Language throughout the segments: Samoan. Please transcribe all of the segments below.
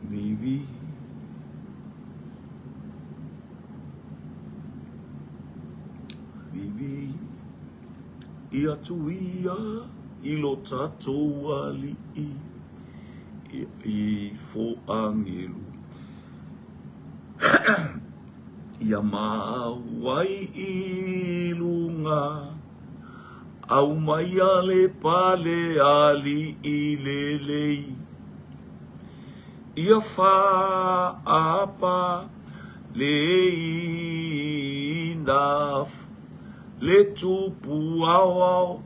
Vivi Vivi I atu ia i lo tatou alii Ia ifo angelu Ia mau ai i luga Aumaia le pale alii lelei Ia faapa leina le tupu aoao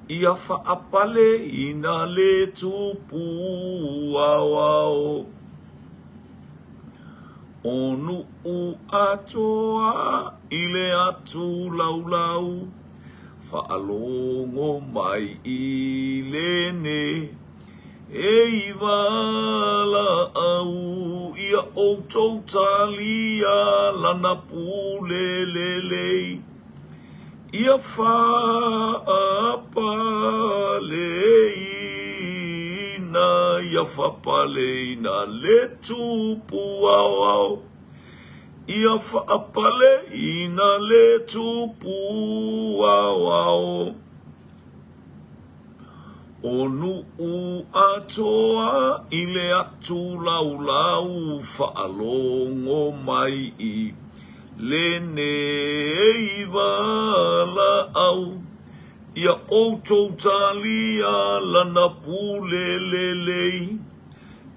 Ia faapaleina le tupu aoao O Nuʻu atoa i le atu laulau Faalogo mai i lenei E valaau ia outou talia lana pule lelei, ia faapaleina, ia faapaleina le tupu aoao, ia faapaleina le tupu aoao. O Nuʻu atoa i le atu laulau faalogo mai i lenei valaau Ia outou talia lana pule lelei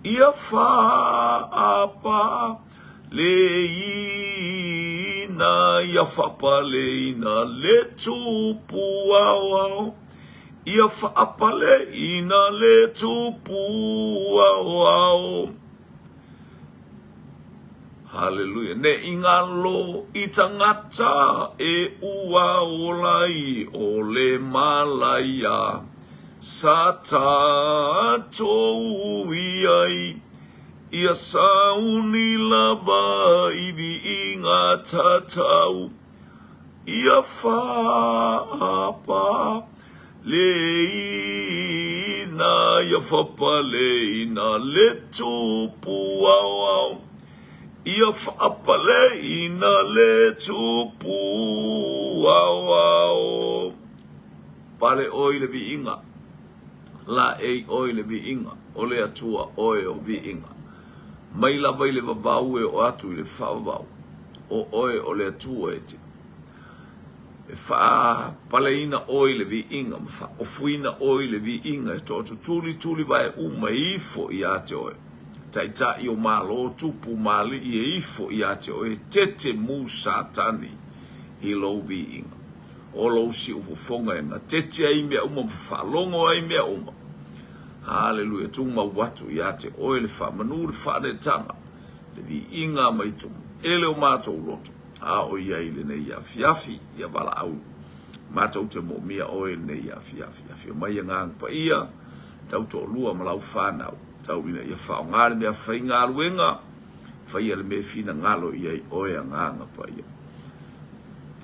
Ia faapa leina Ia faapaleina le tupu aoao Ia faapaleina le tupu aoao. Haleluia. Ne i ngalo i tangata e ua ola i o le malaia sa tatou i ai. Ia sauni lava i viiga tatau. Ia faapaleina, ia faapaleina le tupu aoao. Ia faapaleina le tupu aoao. Pale ʻoe i le viiga, laei ʻoe i le viiga, o le Atua ʻoe o viiga. Mai lava i le vavau e oo atu i le faavavau, o oe o le Atua e te e faapaleina oe i le viiga ma faaofuina oe i le viiga e toatutulituli vae uma e ifo ia te oe. Taitai o Malo, tupu ma alii e ifo ia te oe, e tete mu Satani i lou viiga. O lou siufofoga e gatete ai mea uma ma faalogo ai mea uma. Haleluia, tumau atu ia te oe le faamanu, le faaneetaga, le viiga mai ele o matou loto, a o i ai i lenei afiafi, ia valaau matou te moomia oe i lenei afiafi. Afio mai Agaga Paia, tau toalua ma lau fanau, tau ina ia faaaoga le mea faigaluega, faia le mea e finagalo i ai oe Agaga Paia.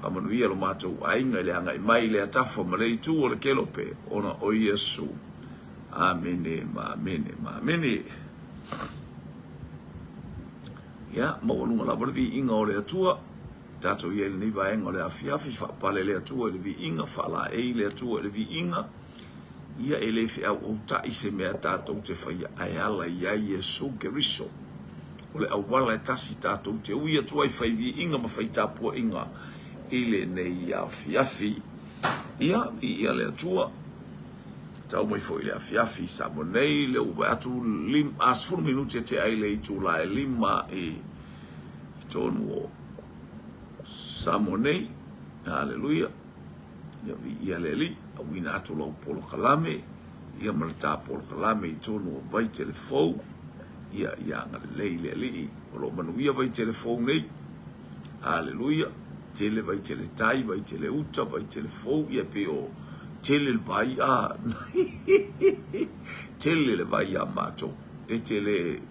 Faamanuia lo matou aiga i le agai mai i lea tafa ma le itu o le kelope, ona o Iesu. Amene ma amene ma amene. Ia, maualuga lava le viiga o le Atua. Tatou i ai i lenei vaega o le afiafi, faapale le Atua i le viiga, faalaei le Atua i le viiga. Ia e le feauautaʻi se mea tatou te faia ae ala i ai Iesu Keriso. O le auala e tasi tatou te ui atu ai fai viiga ma fai tapuaiga i lenei afiafi. Ia, viia le Atua. Tau mai foi i le afiafi i Samoa nei, lea ua vaai atu lim, a 10 minute e tea i le itula e 5 i, i tonu o Samoa nei. Haleluia. Ia viia le Alii, auina atu lau polokalame, ia ma le ta polokalame i tonu o Vaitele Fou. Ia, ia agalelei le Alii, o lo o manuia Vaitele Fou nei. Haleluia. Tele Vaitele tai, Vaitele uta, Vaitele Fou, ia pei o tele le vai a tele le vai a matou. E tele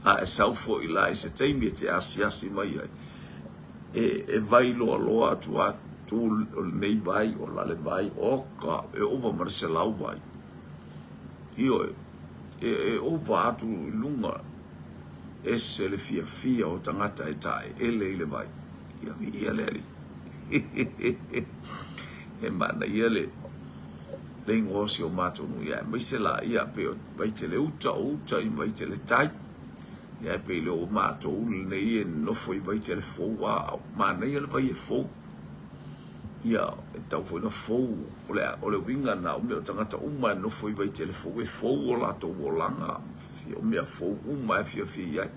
a e sau foi la i se taimi e te asiasi mai ai. E, e vai loaloa atu a tu o lenei vai, o la le vai, oka, e ova ma le 100 vai. Ioe. E ova atu i luga, ese le fiafia o tagata e taeele i le vai. Ia viia le Alii. E manaia le le igoa o si o matou nuu, ia aemaise la ia pei o Vaitele uta, o uta i Vaitele tai. Ia e pei le o matou lenei e nofo i Vaitele fou, a manaia le vai e fou. Ia, e tatau foi ona fou. O le, o le uiga lena, o mea o tagata uma e nofo i Vaitele fou, e fou o latou olaga, o mea fou uma e fiafia i ai.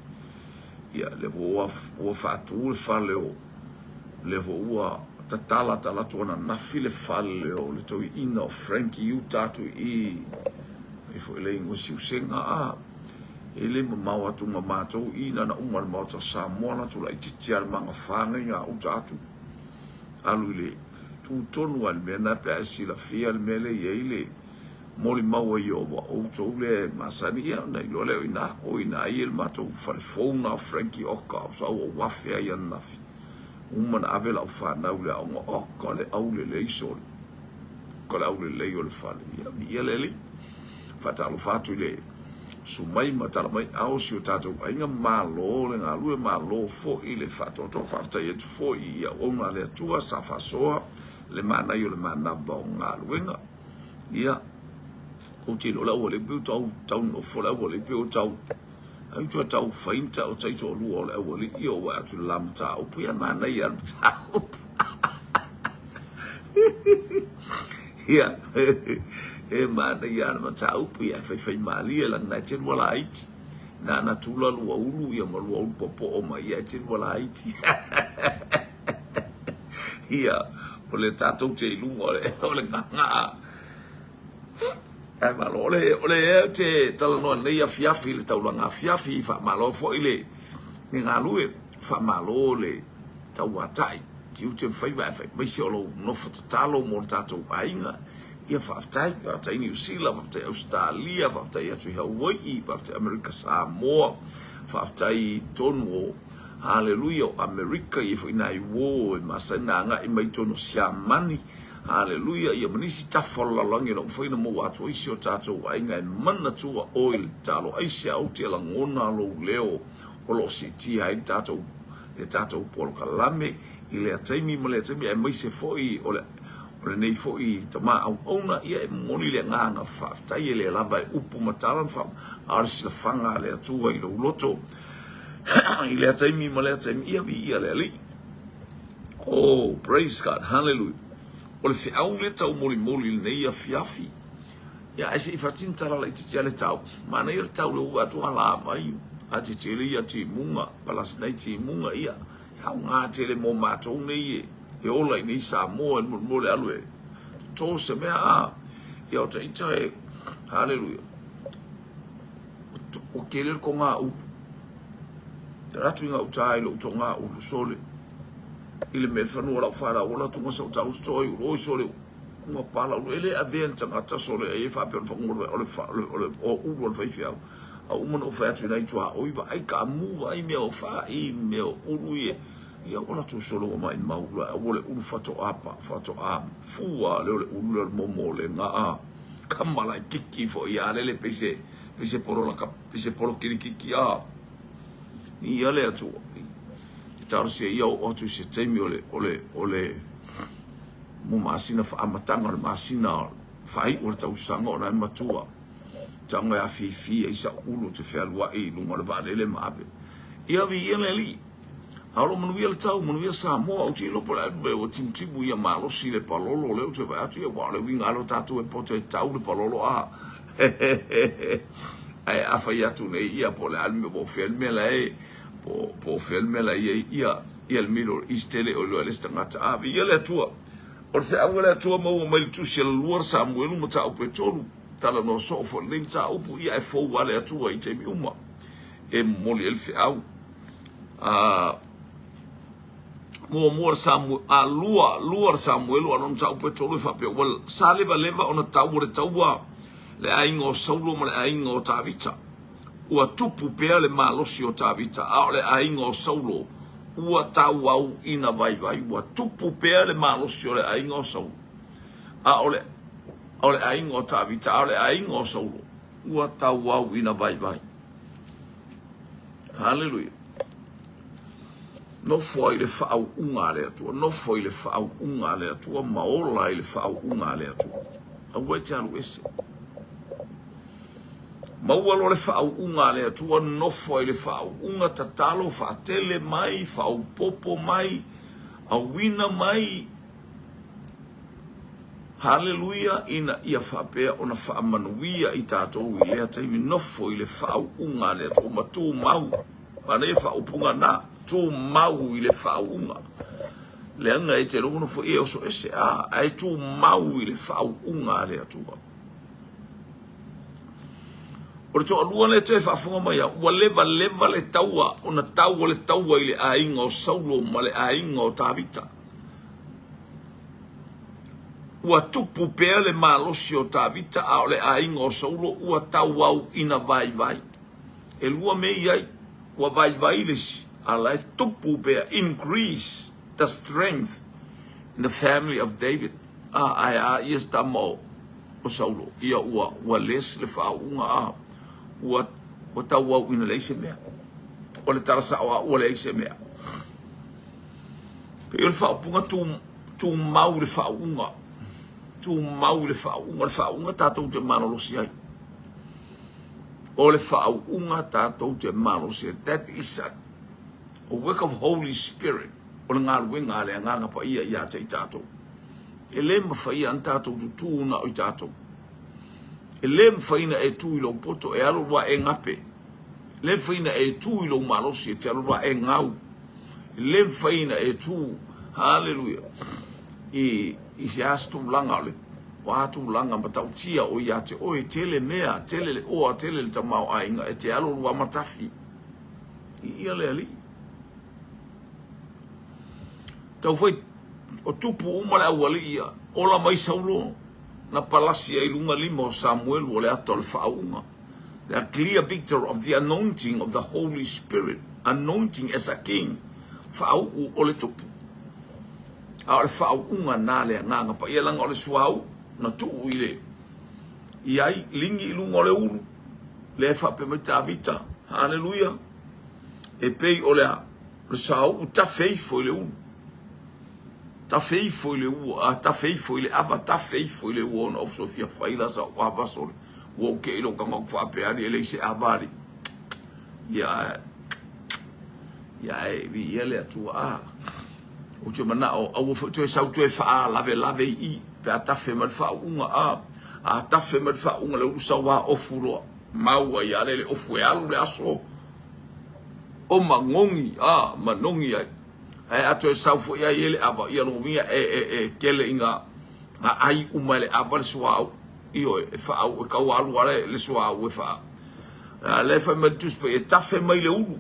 Ia, lea foi ua, ua faatu le fale o, lea foi ua tatala talaatu ananafi le fale o le toeaina o Frankie i uta atu i i, ai foi le igoa Siusega, a, e le mamao atu ma matou i na na uma le Maota o Samoa, latou laitiiti lava le magafa i gauta atu. Alu i le tu tonu lava i le mea lena pe a e silafia le mea lea e i ai le molimau a Ieova, o outou lea e masani, ia ona iloa lea o i ina, o i ina e i ai le matou fale fou lena o Frankie Oka, o sau ou afe ai ananafi. Uma ona ave lau fanau i le aoga, oka le aulelei sole, oka le aulelei o le fale. Ia, viia le Alii. Faatalofa atu i le susu mai ma tala mai ao si o tatou aiga, malo le galue, malo foi le faatoatoa. Faafetai atu foi i auauna a le Atua sa faasoa le manaia o le manava o galuega. Ia, ou te iloa le aualii pei ua tau, tau nofo le aualii pei ua tau, ai ua tau fai ni o taitoalua o le aualii, ia ua atu le la mataupu, ia manaia le mataupu. Ia, e manaia le mataupu, ia e faifai malie lana e te lua laiti. Na na tula lua ulu ia ma lua ulu popoo mai ia e te lua laiti. Ia, o le tatou te i luga o le, o le gagaa. Ae malo, o le, o le ea te talanoa nei afiafi le taulaga afiafi, faamalo foi le, le galue, faamalo le tauatai, tiute ma faiva ae fai mai se o lou nofo tatalo mo le tatou aiga. Ia faafetai, faafetai Niu Sila, faafetai Ausetalia, faafetai atu i Hawai'i, faafetai Amerika Samoa, faafetai i totonu o Haleluia o Amerika, ia foi nai uo e masani na agai mai totonu o Siamani, Haleluia, ia ma nisi tafa o le lalolagi o lo o mafai ona maua atu ai si o tatou aiga e manatua oe i le tatalo. Aisea ou te lagona lou leo o lo o siitia ai le tatou le tatou polokalame i lea taimi ma lea taimi, aemaise foi o le o lenei foi tama auauna, ia e momoli le agaga faafetai e le lava e upu ma tala ma fa, a o le silafaga a le Atua i lou loto i lea taimi ma lea taimi, ia viia le Alii. Oh, praise God, hallelujah. O le feau lea taumolimoli i lenei afiafi. Ia, ae se i faatino tala laitiiti a le tau. Manaia le tau le ua atu ala mai, a tetele ia timuga, palasi nai timuga, ia, e aoga tele mo matou nei e, e ola i nei Samoa, e mo le alu e toto se mea, a, ia o taita e, haleluia, o tele le toga ulu. Te atu i gauta i lou toga ulu, sole, i le mea fanua lau whanau, o la tunga sa tau toi, oi sole, Ua palaulu e le avea ni tagata sole ai e faapea o le fagolo o le o le o ulu o le faifeau. A uma ona ou fai atu i nai tuaoi, vaai kaamu, vaai mea o fai, mea o ulu ia. Ia ua latou solo ua maimau la, ua le ulu faatoa pa, faatoa fua lea o le ulu lea o le momolega a. Kama laitiiti foi a lele pei se pei se polo laka, pei se polo kilikiki a. Ia le Atua. E talosia ia oo atu i se taimi o le o le o le mo masina faamataga o le masina faaiu o le tausaga ona e matua tago e afifi ai sau ulu ou te fealuai i luga o le vaalele ma ave. Ia viia le Alii. A o lo o manuia le tau, manuia Samoa, ou te iloa po o le a le mea ua timutimu ia malosi le palolo lea ou te vaai atu, ia aua o le uiga lava lea o tatou e poto e tau le palolo a. Ae a fai atu nei ia po o le a le mea, po o fea le mea la e, po o fea le mea la e i ai ia, ia le Middle East e le o iloa e le isi tagata. A, viia le Atua! O le feau a le Atua maua mai le Tusi a le Lua Samuelu mataupu e tolu, talanoa soo foi lenei mataupu, ia e fou lava le Atua i taimi uma e momoli ai le feau. A, muamua le Samuelu, a, lua, lua le Samuelu a lona mataupu e tolu e faapea, ua sa levaleva ona tau o le taua le aiga o Saulo ma le aiga o Tavita. Ua tupu pea le malosi o Tavita, a o le aiga o Saulo ua tauau ina vaivai. Ua tupu pea le malosi o le aiga o Saulo, a o le, o le aiga o Tavita, a o le aiga o Saulo Ua tauau ina vaivai. Haleluia. Nofo ai le faauuga a le Atua, nofo i le faauuga a le Atua ma ola i le faauuga a le Atua. Aua e te alu ese. Maua loa le faauuga a le Atua, nofo ai le faauuga, tatalo, faatele mai, faaopoopo mai, auina mai, Haleluia, ina ia faapea ona faamanuia i tatou i lea taimi, nofo i le faauuga a le Atua ma tumau. Manaia faaupuga na, tumau i le faauuga. Leaga e te nofonofo e oso ese, a, ae tumau i le faauuga a le Atua. O le toalua lea toe faafofoga mai au, ua levaleva le taua, ona tau o le taua i le aiga o Saulo ma le aiga o Tavita. Ua tupu pea le malosi o Tavita, a o le aiga o Saulo ua tauau ina vaivai. E lua mea i ai, ua vaivai le isi, a la e tupu pea, increase the strength in the family of David. A, ae a ia se tama o, o Saulo, ia ua, ua less le faauuga, a, ua, ua tauau ina leai se mea. O le tala sao a ua leai se mea. Pei o le faaupuga tu, tumau i le faauuga. Tumau i le faauuga. O le faauuga tatou te malolosi ai. O le faauuga tatou te malosi ai. That is a, a work of Holy Spirit. O le galuega a le Agaga Paia ia te i tatou. E le mafai ana tatou tutū na o i tatou. E le mafai na e tu i lou poto e alu lua e gape. E le mafai na e tu i lou malosi e te alu lua e gau. E le mafai na e tu, haleluia, i, i se a se tulaga o le o a tulaga matautia o ia te oe, tele mea, tele le oa, tele le tamaoaiga, e te alu lua matafi. I ia le Alii. Tau fai, o tupu uma le aualii ia, ola mai Saulo, na palasi ai luga lima o Samuelu o le ata o le faauuga. The clear picture of the anointing of the Holy Spirit, anointing as a king, faau'u o le tupu. A o le faau'uga na le Agaga Paia, leaga o le suauu na tuu i le i ai ligi i luga o le ulu, lea e faapea mai Tavita, haleluia, e pei o le a, o le suauu tafe ifo i le ulu. Tafe ifo i le ua, a tafe ifo i le ava, tafe ifo i le ua ona ou fia fai la sa ou ava sole. Ua ou te i lou tago atu faapea, alii e leai se ava alii. Ia, ia e viia le Atua. Ah, ou te manao, aua foi toe sau toe faalavelave i i, pe a tafe mai le faauuga. Ah, a tafe mai le faauuga, le ulu sau a ofu loa. Mau ai ale le ofu e alu le aso o manogi, ah, manogi ai. Ae a toe sau foi ai e le ava, ia lona uiga e, e, e kele i ngā, ngā ai uma e le ava le suauu. Ioe, e faauu, e tau alu lava le suauu e faa. A lea e fai mai le Tusi Paia, e tafe mai le ulu,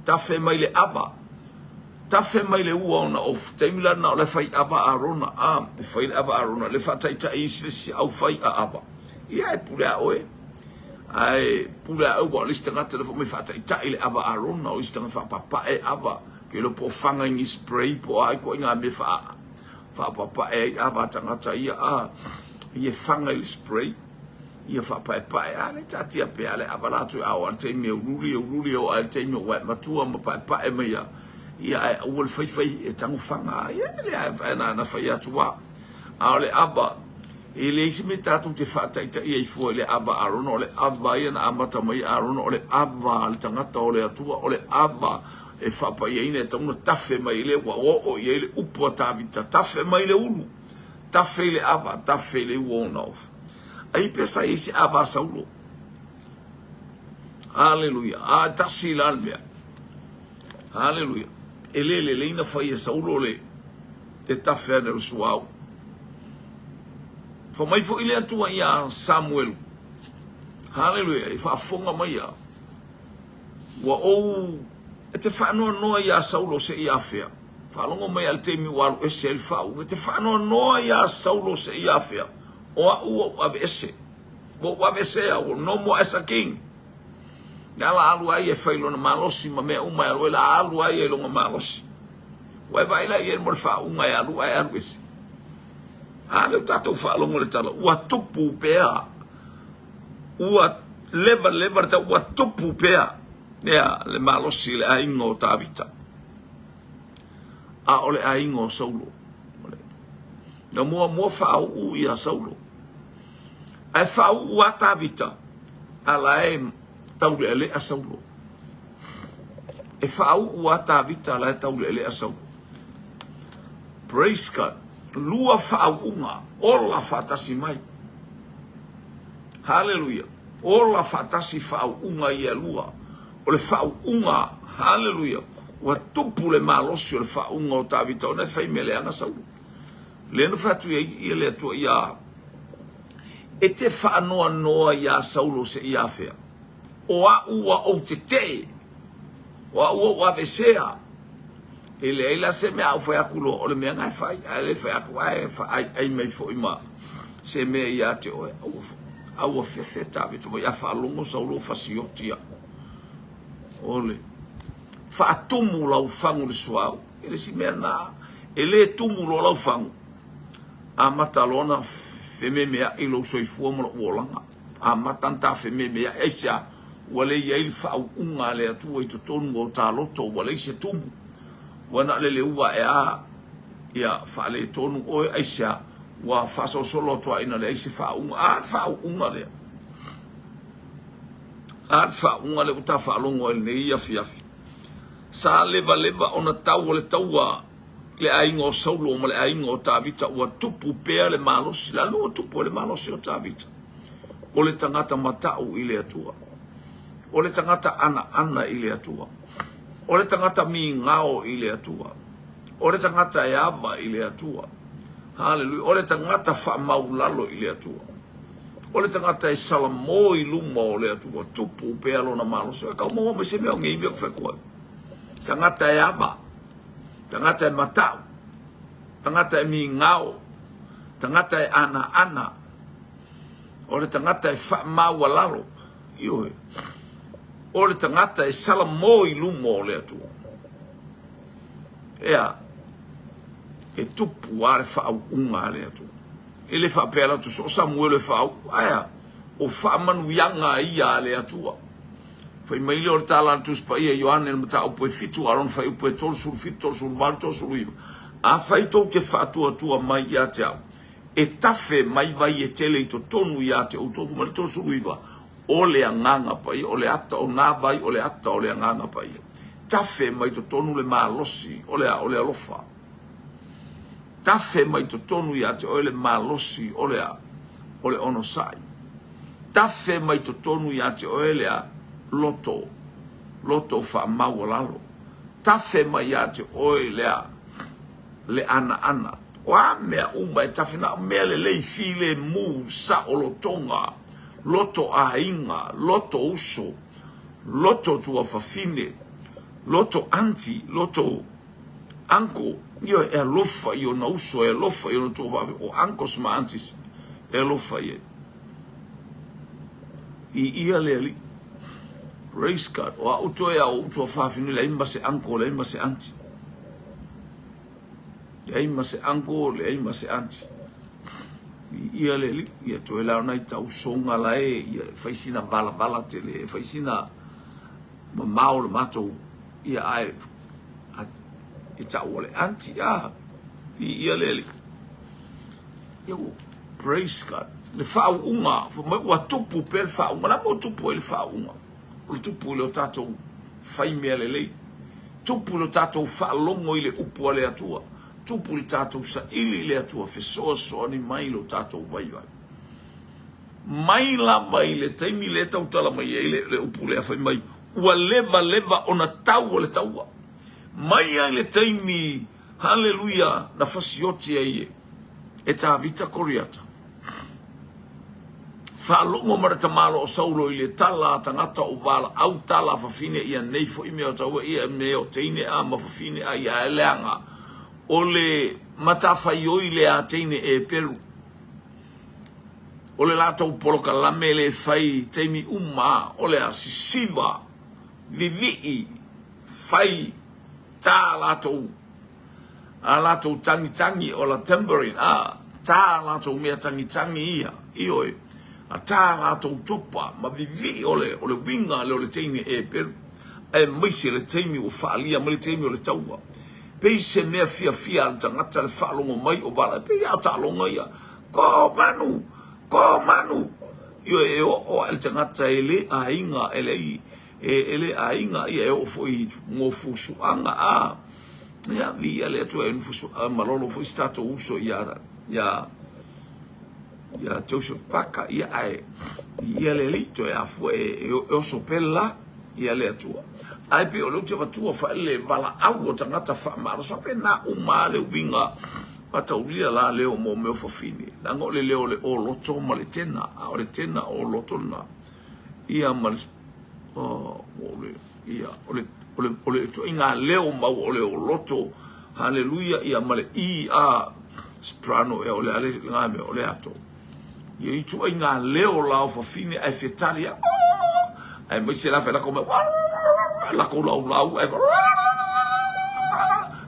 tafe mai le ava, tafe mai le ua ona ofu. Taimi la lena o la e fai ava Arona, a, e fai le ava Arona, le faataitai isi le isi au fai a ava. Ia e pule a oe. Ae pule a oe, ua o le isi tagata le fai mai faataitai le ava Arona, o isi tagata faapapae ava, ke iloa po o faga i ni spray po o a ituaiga mea faa faapapae ai ava a tagata ia, a, ia faga i le spray, ia faapaepae, a le taatia pea le ava latou e ao a le taimi e uliuli, e uliuli e oo a le taimi ua e matua ma paepae mai ia, ia ae aua le faifai e tago faga, ia le ae na na fai atu a. A o le ava, e leai se mea tatou te faataitai ai fua i le ava a Arona, o le ava ia na amata mai Arona, o le ava a le tagata o le Atua, o le ava e faapaiaina e tatau ona tafe mai i le ua oo i ai le upu a Tavita, tafe mai le ulu, tafe i le ava, tafe i le ua ona ofu. Ai pea sa i ai se ava a Saulo. Aleluia. A tasi la le mea. Aleluia. E le lelei na fai e Saulo le e tafe ane o le suauu. Fa mai foi le Atua iā Samuelu. Haleluia. E faafofoga mai ia. Ua ou E te faanoanoa iā Saulo seia afea? Faalogo mai a le taimi ua alu ese ai le faauuga. E te faanoanoa iā Saulo seia afea? O a'u ua ou ave ese. Ua ou ave ese au, no more as a king. Lea la alu ai e fai lona malosi ma mea uma e alu ai la alu ai e lona malosi. Ua e vaai la i ai mo le faauuga e alu ae alu ese. A lea ua tatou faalogo i le tala, ua tupu pea. Ua. Levaleva le tau ua tupu pea ea le malosi i le aiga o Tavita, a o le aiga o Saulo. Na muamua faauu ia Saulo, ae faauu a Tavita, a la e taulealea Saulo. E faauu a Tavita, a la e taulealea Saulo. Praise God. Lua faauuga, ola faatasi mai. Haleluia! Ola faatasi faauuga ia e lua. O le faauuga, haleluia, ua tupu le malosi o le faauuga o Tavita ona e fai mea leaga Saulo. Lea na fai atu ai ia le Atua ia e te faanoanoa iā Saulo seia afea. O a'u ua ou tetee, o a'u ua ou aveesea. E leai la se mea a ou fai atu loa o le mea na e fai, ae le fai atu ae faaaiai mai foi ma se mea ia te oe. A ua fefe Tavita mai a faalogo Saulo fasioti au. O le faatumu lau fagu i le suauu. E le isi mea na, e le tumu loa lau fagu, amata loa ona fememeai lou soifua ma lou olaga. Amata ona tafememeai. Aisea? Ua le i ai le faauuga a le Atua i totonu o ta loto, ua leai se tumu. Ua na o le leua ae a, ia faaletonu oe, aisea? Ua faasolosolo atu lava ina leai se faauuga. A le faauuga lea? A le faauuga lea ua ta faalogo ai i lenei afiafi? Sa levaleva ona tau o le taua le aiga o Saulo ma le aiga o Tavita, ua tupu pea le malosi. Le a le mea ua tupu ai le malosi o Tavita? O le tagata matau i le Atua. O le tagata anaana i le Atua. O le tagata migao i le Atua. O le tagata e ava i le Atua. Haleluia. O le tagata faamaulalo i le Atua. O le tagata e salamo i luma o le Atua. Tupu pea lona malosi. E kau maua mai se mea o ngei mea ku fai atu ai. Tagata e ava. Tagata e matau. Tagata e migao. Tagata e anaana. O le tagata e faamaualalo. Ioe. O le tagata e salamo i luma o le Atua. Ea, e tupu lava le faauuga a le Atua. E le faapea la so o Samuele e faauu, ae a? O faamanuiaga ia a le Atua. Fai mai lea o le tala a le Tusi Paia Ioane le mataupu e 7 a lona fuaiupu e 37, 38, 39. Afai tou te faatuatua mai ia te au, e tafe mai vai e tele i totonu ia te outou. Fai mai le 39, o le Agaga Paia, o le ata o nā vai, o le ata o le Agaga Paia. Tafe mai totonu le malosi o le a? O le alofa. Tafe mai totonu ia te oe le malosi o le a? O le onosai. Tafe mai totonu ia te oe le a? Loto, loto faamaualalo. Tafe mai ia te oe le a? Le anaana. O a mea uma e tafe, na o mea lelei, filemu, saolotoga, loto aiga, loto uso, loto tuafafine, loto aunty, loto uncle, ioe, e alofa i ona uso, e alofa i ona tuafafine, o uncles ma aunties, e alofa i ai. I ia le Alii. Praise God. O a'u toe a o ou tuafafine, leai ma se uncle, leai ma se aunty. Leai ma se uncle, leai ma se aunty. I ia le Alii, ia toe la ona i tausoga la e, ia fai sina valavala tele, fai sina mamao le matou, ia ae e tau o le aunty, a, i ia le Alii. Ia ua, praise God. Le faauuga, fai mai ua tupu pea le faauuga. O le a mea ua tupu ai le faauuga? O le tupu i le o tatou fai mea lelei. Tupu i le tatou faalogo i le upu a le Atua. Tupu i le tatou saili i le Atua, fesoasoani mai lo tatou vaivai. Mai lava i le taimi lea e tautala mai ai le, le upu lea fai mai, ua levaleva ona tau o le taua. Mai lava i le taimi, haleluia, na fasioti ai e, e Tavita Koriata. Faalogo ma le tamaloa o Saulo i le tala a tagata o valaau tala a fafine ia nei foi mea o taua ia mea o teine a ma fafine a ia ae leaga o le matafaioi lea a teine e pelu o le latou polokalame le fai taimi uma o le a sisiva vivii fai tā latou a latou tagitagi o la tambourine, a, tā latou mea tagitagi ia, ioe. Na tā latou topa ma vivii o le o le uiga lea o le teine Eperu, aemaise le taimi ua faaalia mai le taimi o le taua. Pei se mea fiafia a le tagata le faalogo mai o vala, e pei lava o taaloga ia, Ko manu! Ko manu! Ioe, e oo ae le tagata e le aiga, e leai, e le aiga, ia e oo foi i mofusuaga, a, ia, viia le Atua e nufusuaga, malolo foi si tatou uso ia, ia, ia Joseph Paka, ia ae ia le alii toe afua e, e, e oso pele la ia le Atua. Ae pei o le ou te avatua faele valaau o tagata faamalosi faapena uma le uiga mataulia la leo mo mea o fafine. Leaga o le leo o le oloto ma le tena, a o le tena oloto lena. Ia ma le oh, o le ia o le o le o le ituaiga leo maua o le oloto haleluia ia ma le i a soprano ea o le a le lena mea o le ato ia ituaiga leo la o fafine ae fetali a aemaise la fe lako mai lako laulau ae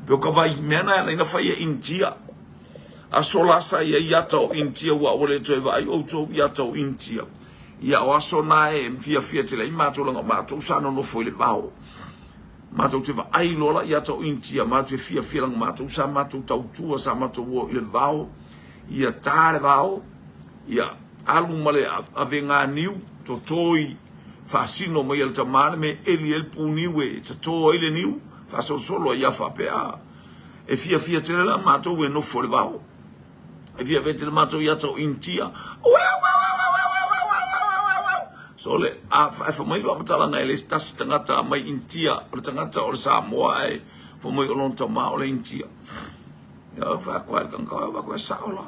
pe o ka vai mea na na ina fai e India aso la sa ia i ata o India ua ua le toe vaai outou i ata o India Ia o aso na e fiafia tele ai matou leaga o matou sa nonofo i le vao. Matou te vaai loa la i ata o Initia, matou te fiafia leaga matou sa matou tautua, sa matou o i le vao, ia ta le vao, ia alu ma le avega niu, toto i faasino mai e le tama le mea e eli ai le pūniu e toto ai le niu, faasolosolo ai ia faapea. E fiafia tele la matou e nofo i le vao. E fia vete le matou ia tau Initia. So le a fa mai faamatalaga e le isi tasi tagata mai Initia, o le tagata o le Samoa ae fa mai o lona tama o le Initia. Ia fa kwa le tagata fa kwa sao la.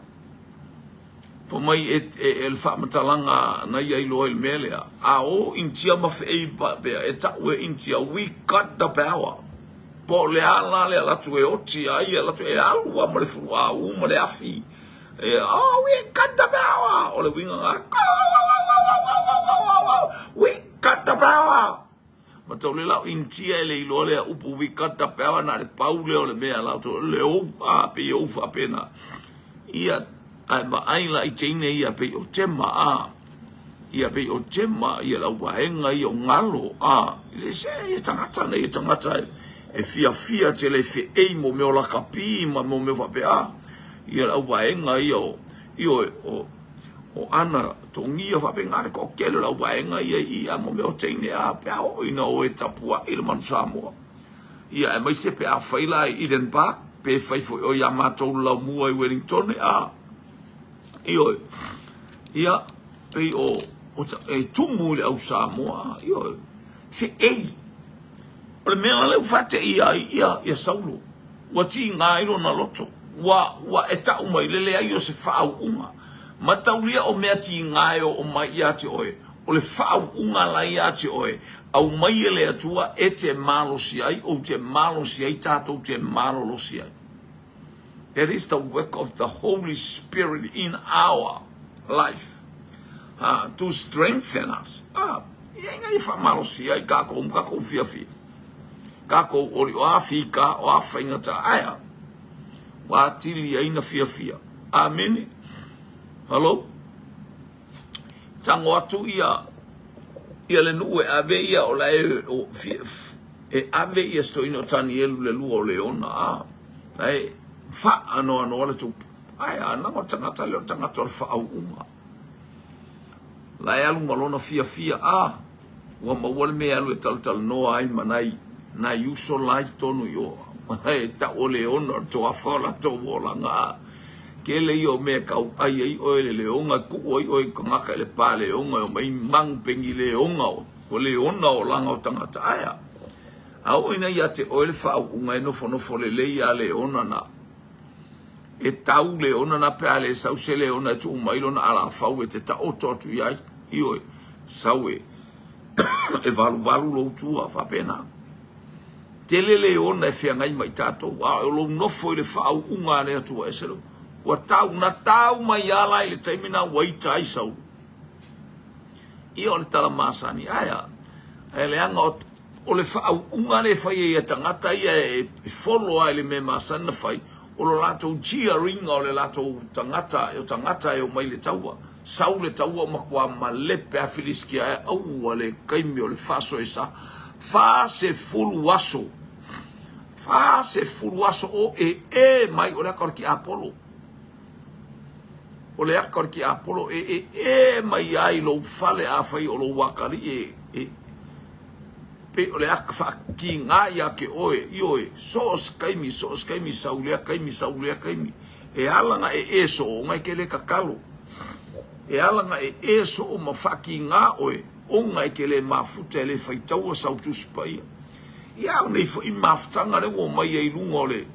Fa mai e e le faamatalaga na ia iloa i le mea lea. A o Initia ma feei pea e tau e Initia, we got the power. Po o le a la le alu atu e oti ai, e alu atu e alu lava ma le fuluaū ma le afi. E, oh, we got the power! O le uiga lena, we got the power! Matau le lau Initia e le iloa lea upu we got the power na le pau lea o le mea la outou, le ou, a, pei e ou faapena. Ia, ae vaai la i teine ia pei o Tema, a, ia pei o Tema, ia le auvaega ia o Galo, a, le se ia tagata nei, ia tagata e, e fiafia tele e feei mo mea o lakapi ma mo mea faapea, a, ia le auvaega ia o, ia o, o, o Ana Togia faapena le toatele o le auvaega ia i a mo mea o teine, a, pe a oo ina o e tapuai le manu Samoa. Ia, aemaise pe a fai la i Eden Park, pe fai foi oi ia matou le laumua i Wellingtone, a, ioe, ia, pei o, o ta, e tumu i le au Samoa, ioe, feei. O le mea lea ua faateia ai ia, ia Saulo, ua tiga ai lona loto, ua, ua e tau mai le leai o se faauuga. Mataulia o mea tiga e oo mai ia te oe, o le faauuga la ia te oe, Aumai e le Atua e te malosi ai, ou te malosi ai, tatou te malolosi ai. That is the work of the Holy Spirit in our life. To strengthen us. Ah, ia ina ia faamalosi ai kākou ma kākou fiafia. Kākou oli o a fika, o a faigata, aea. Ua atili ai na fiafia. Amene. Hello? Tango atu ia ia le nuu e ave ia o la e o, e ave ia se toeaina o Tanielu le lua o Leona a ae faanoanoa le tupu ae a na o tagata le o tagata o le faauuga la e alu ma lona fiafia a Ua maua le mea e alu e talatalanoa ai ma nai, nai uso la i totonu i o. E tau o leona o le toafa o latou olaga. A kele ia o mea e kau ai ai oe le leoga, e kuu ai oe i kagaka i le pa leoga, e omai magu pengi leoga o, o leona olaga o tagata. Ae a? A oo ina ia te oe le faauuga e nofonofo lelei a leona na. E tau leona na pe a le sau se leona e tuu mai lona alafau e te taoto atu i ai. Ioe, sau e, e valuvalu lou tua, faapena. Tele leona e feagai ma i tatou, a o lou nofo i le faauuga a le Atua ese lou. Ua tau, na tau mai a la i le taimi na ua ita ai Saulu. Ia o le tala masani, ae a, ae leaga o, O le faauuga lea e fai ai e tagata ia e follow lava i le mea e masani ona fai, o lo latou jeering o le latou tagata, o tagata e omai i le taua. Sau le taua matua malepe a Filisitia ae aua le taimi o le faasoesa 40 aso. 40 aso o ee mai o le aka o le tiapolo. O le aka o le tiapolo e ee mai ai lou fale afai o lou atalii e pei o le aka faatiga ia te oe, ioe, so o se taimi, so o se taimi, sau lea taimi, sau lea taimi. E ala na ee soo ona e te le tatalo. E ala na ee soo ma faatiga oe ona e te le mafuta e le faitaua sau Tusi Paia. Ia a o nei foi mafutaga lea ua omai ai i luga o le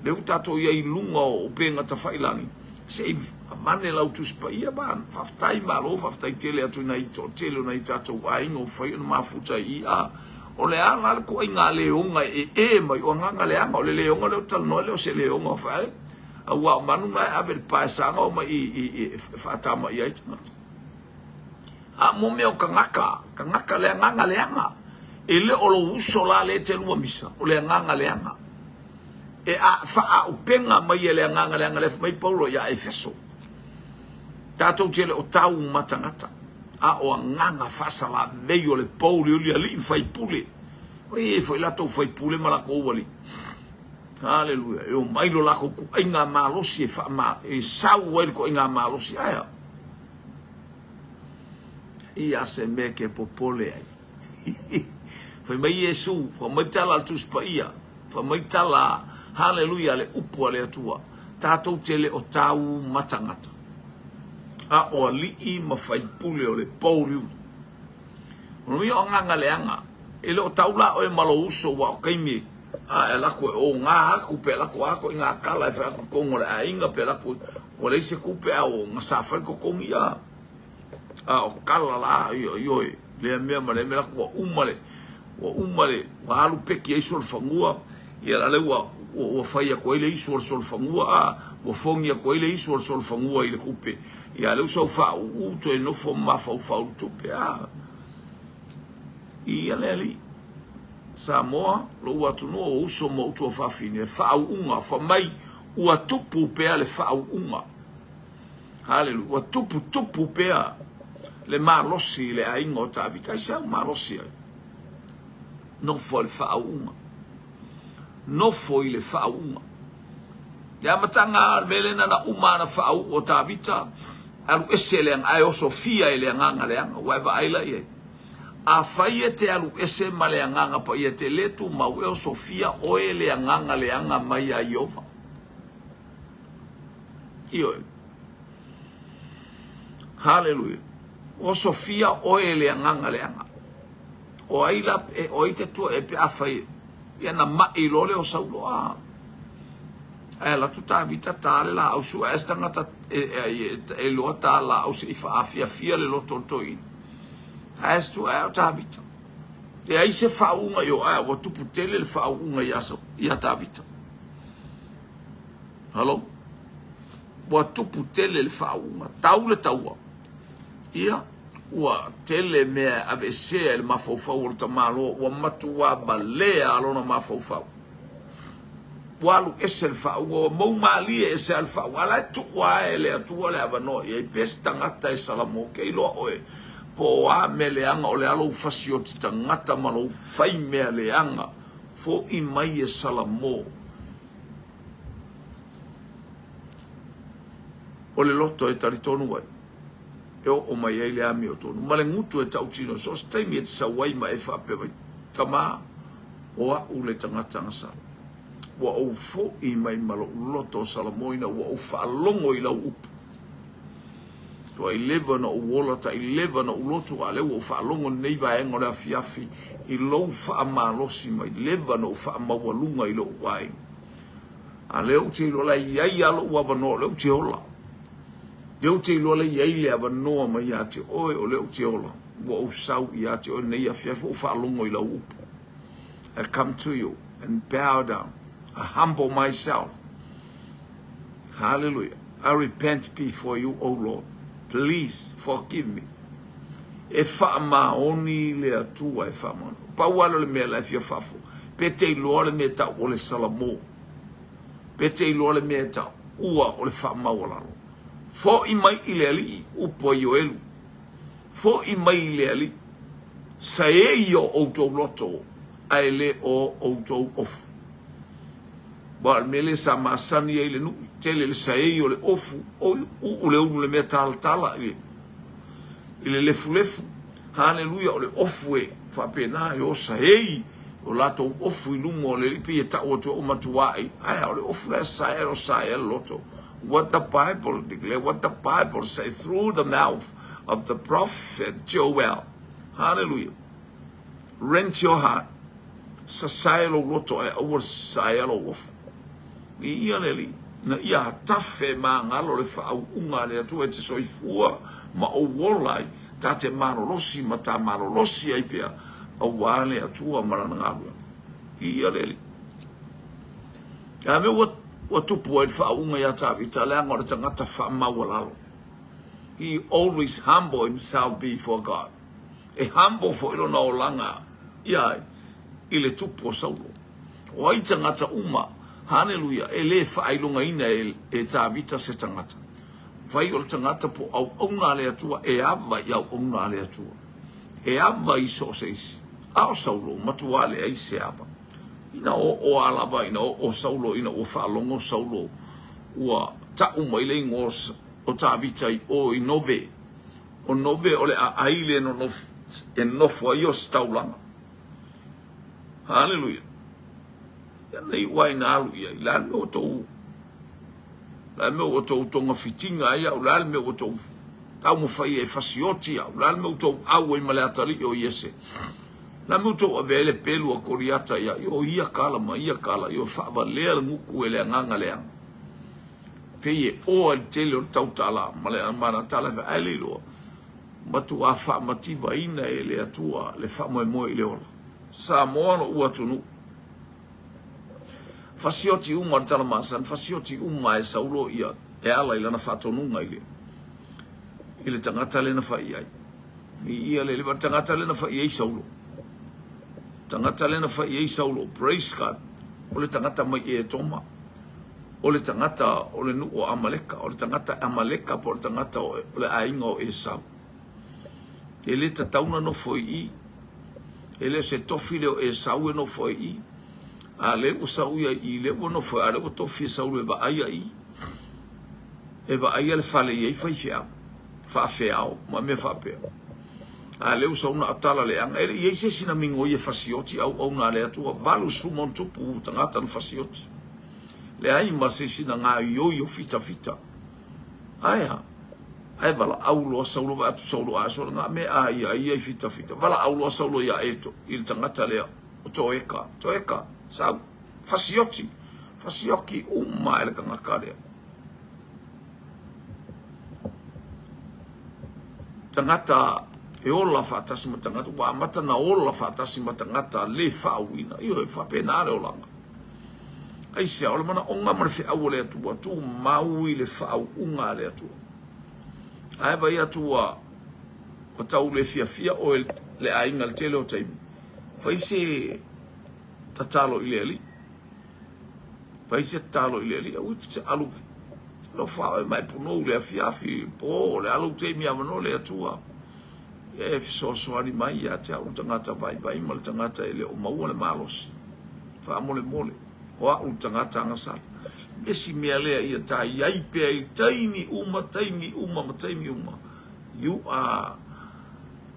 lea ua tatou i ai i luga o upega tafailagi, se i avane lau Tusi Paia ma faafetai malo faafetai tele atu i nai toatele o nai tatou aiga ua fai ona mafuta i i. A o le a la le ituaiga leoga e ee mai o agaga leaga, o le leoga lea ou te talanoa ai e le o se leoga fai aua o manu na e ave i le paesaga omai i i e faatamaia ai tagata. A mo mea o tagata, tagata le agaga leaga. E le o lou uso la lea e te lua misa, o le agaga leaga. E a faaaupega mai e le agaga leaga lea fai mai Paulo ia Efeso. Tatou te le o tau ma tagata, a o agaga faasalavei o le pouliuli alii ma faipule. Oi e foi latou faipule ma latou alii. Haleluia. E omai lo latou ituaiga malosi e faama, e sau ai le ituaiga malosi. Ae a? Ia se mea ke popole ai. Fai mai Iesu, fai mai tala a le Tusi Paia, fai mai tala, haleluia, le upu a le Atua, tatou te le o tau ma tagata, a o alii ma faipule o le pouliuli. O le o agaga leaga, e le o tau la oe ma lou uso ua o taimi a e alu atu e oga atu pe alu atu a atu i ngā kala e fai atu i totonu o le aiga pe alu atu ua leai se tupe a ua gasa fai le totogi a a o kala la io ioe lea mea ma lea mea lako ua uma le ua uma le ua alu peki ai solofanua ia la le ua ua fai atu ai le isu o le solofanua a ua fogi atu ai le isu o le solofanua i le tupe ia le ua sau faauu toe nofo ma mafaufau i le tupe a ia le alii Samoa lou atunuu o uso ma ou tuafafine le faauuga fai mai ua tupu pea le faauuga. Haleluia. Ua tupu tupu pea le malosi i le aiga o Tavita. Aisea ua malosi ai? Nofo i le faauuga. Nofo i le faauuga. Le amataga o le mea lena na uma ana faauu o Tavita, alu ese le ae osofia e le agaga leaga. Ua e vaai la i ai? Afai e te alu ese ma le Agaga Paia, e te le tumau, e osofia oe e le agaga leaga mai ia Ieova. Ioe. Haleluia. Osofia oe e le agaga leaga. O ai la, e, o ai te tua e pe afai, ia na maʻi loa lea o Saulo, a. Ae alu atu Tavita ta le laau sue ae se tagata e, e, e, e iloa ta laau se i faaafiafia le loto o le toeaina. Ae se tua ae o Tavita. Leai se faauuga i o ae ua tupu tele le faauuga ia, ia Tavita. Halo? Ua tupu tele le faauuga. Tau le taua. Ia, ua tele mea e aveesea i le mafaufau o le tamaloa, ua matuā valea lona mafaufau. Ua alu ese le faauuga, ua mou malie ese lava le faauuga, a o la e tuu lava e le Atua le avanoa i ai. Pe se tagata e Salamo, ke iloa oe po o a mea leaga, o le a lou fasioti tagata ma lou fai mea leaga, foʻi mai e Salamo. O le loto e talitonu ai, e oo mai ai le amiotonu ma le gutu e tautino, so o se taimi e te sau ai ma e faapea mai, Tama, o aʻu le tagata gasalo. Ua ou foʻi mai ma loʻu loto o Salamo ina ua ou faalogo i lau upu. Toai leva na ou ola, taʻi leva na ou loto, a o lea ua ou faalogo i lenei vaega o le afiafi i lou faamalosi mai, leva na ou faamaualuga i loʻu aiga. A o lea ou te iloa la e i ai lava loʻu avanoa, o lea ou te ola. Lea ou te iloa la e i ai le avanoa mai ia te oe, o lea ou te ola. Ua ou sau ia te oe lenei afiafi, ua ou faalogo i lau upu. I come to you and bow down. I humble myself. Hallelujah. I repent before you, O Lord. Please forgive me. E faamaoni le Atua e faamaoni. Pau lava lea o le mea la e fia faafo. Pe te iloa le mea e tau o le Salamo. Pe te iloa le mea e tau ua o le faamaualalo. Foʻi mai i le Alii, upu a Ioelu. Foʻi mai i le Alii, saei o outou loto, ae le o outou ofu. Aua o le mea lea sa masani ai le nuu, tele le saei o le ofu, uu le ulu le mea talatala i le lefulefu. Haleluia, o le ofu e faapena e o saei o latou ofu i luma o le alii pei e tau atu ai ua matuai. Ae o le ofu la e saea o saea le loto. What the Bible declare, what the Bible say through the mouth of the prophet Joel. Hallelujah. Rent your heart. Sasae lou loto ae aua le saea lou ofu. Viia le Alii, ina ia tafe magalo le faauuga a le Atua e te soifua ma ou ola ai, ta te malolosi ma ta malolosi ai pea aua le Atua ma Lana galuega. Viia le Alii. A mea ua, ua tupu ai le faauuga iā Tavita, leaga o le tagata faamaualalo. He always humble himself before God. E humble foi lona olaga ia ai i le tupu o Saulo. O ai tagata uma, haleluia, e le faailogaina e, e Tavita se tagata. Fai o le tagata po auauna a le Atua, e ava i auauna a le Atua. E ava i so o se isi. A o Saulo, matua leai se ava. Ina oo a lava, ina oo Saulo, ina ua faalogo Saulo, ua tau mai le igoa o Tavita i o i Nove. O Nove o le aai le e nofo ai Ositaulaga. Haleluia. Ia nei ua ina alu i ai. Le a le mea ua tou le a le mea ua tou togafitiga ai au, le a le mea ua tou taumafai ai e fasioti au, le a le mea ua tou au ai ma le atalii o Iese. Le a le mea ua tou avea ai le pelu a Koliata ia, o ia kala ma ia kala, ioe, faavalea le gutu e le agaga leaga. Pei e oa i le tele o le tautala ma le manatala e fai, ae le iloa, matuā faamativaina e le Atua le faamoemoe i le ola. Samoa lo'u atunuu. Fasioti uma o le tala masani, fasioti uma e Saulo ia e ala i lana faatonuga i le i le tagata lea na fai i ai. I ia le le tagata lea na fai i ai Saulo. Tagata lea na fai i ai Saulo, praise God. O le tagata mai Etoma. O le tagata o le nuu o Amaleka, o le tagata Amaleka po o le tagata o le aiga o Esau. E le tatau ona nofo i i. E le o se tofi lea o Esau e nofo ai i i. A lea ua sau ia i i, lea ua nofo ai, a lea ua tofi e Saulo e vaaia i i. E vaaia le fale i ai faifeau, faafeao ma mea faapea. A lea ua sau na o tala leaga. E le i ai se isi na migoi e fasioti auauna a le Atua, 80 ma ono tupu tagata na fasioti. Leai ma se isi na gaoioi o fitafita. Ae a? Ae valaau loa Saulo, vaai atu Saulo a sole nga mea a ia ia i fitafita. Valaau loa Saulo ia Eto, i le tagata lea o Toeka. Toeka, sau, fasioti, fasioki uma e le tagata lea. Tagata e ola faatasi ma tagata, ua amata na ola faatasi ma tagata le faauuina. Ioe, faapena le olaga. Aisea? O le manaoga ma le feau o le Atua, tumau i le faauuga a le Atua. Ae vaai atu ua ua tau le fiafia oe le aiga i le tele o taimi, fai se tatalo i le Alii. Fai se tatalo i le Alii, aua e te alu alofa oe ma e punou i le afiafi, po, o le a lou taimi avanoa le Atua e fesoasoani mai ia te au le tagata vaivai ma le tagata e le o maua le malosi. Faamolemole, o a'u le tagata agasala. Le isi mea lea ia ta i ai pea i taimi uma, taimi uma ma taimi uma. You are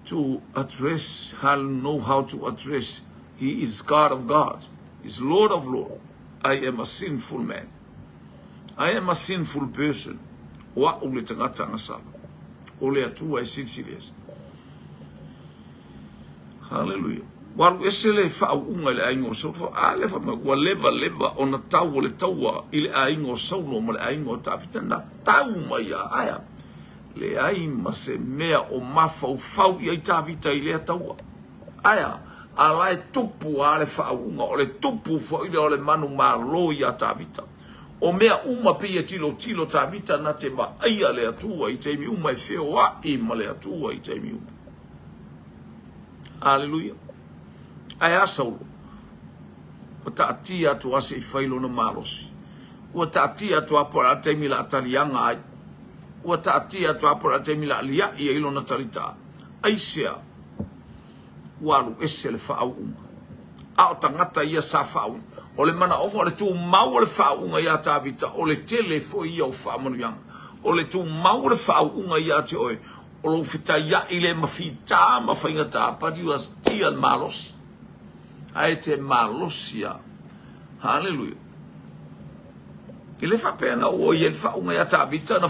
to address, how know how to address. He is God of gods, is Lord of lords. I am a sinful man. I am a sinful person. O a'u le tagata agasala. O le Atua e silisili ese. Haleluia. Ua alu ese le faauuga i le aiga o Saulo. A lea fai mai, ua levaleva ona tau o le taua i le aiga o Saulo ma le aiga o Tavita. Na tau mai lava. Ae a? Leai ma se mea o mafaufau i ai Tavita i lea taua. Ae a? A la e tupu lava le faauuga. O le tupu foi lea o le manumalo iā Tavita. O mea uma pei e tilotilo Tavita na te vaaia le Atua i taimi uma e feoai ma le Atua i taimi uma. Aleluia. Ae a Saulo? Ua taatia atu lava se i fai lona malosi. Ua taatia atu lava po o le a le taimi o le a taliaga ai. Ua taatia atu lava po o le a le taimi o le a alia'i ai lona talita. Aisea? Ua alu ese le faauuga. A o tagata ia sa faauuina. O le manaoga o le tumau o le faauuga ia Tavita, o le tele foi ia o faamanuiaga. O le tumau o le faauuga ia te oe, o lou fetaiai lea ma fita ma faigata, but you are still malosi. Ae e te malosi lava. Haleluia. E le faapea na ua i ai le faauuga ia Tavita, na,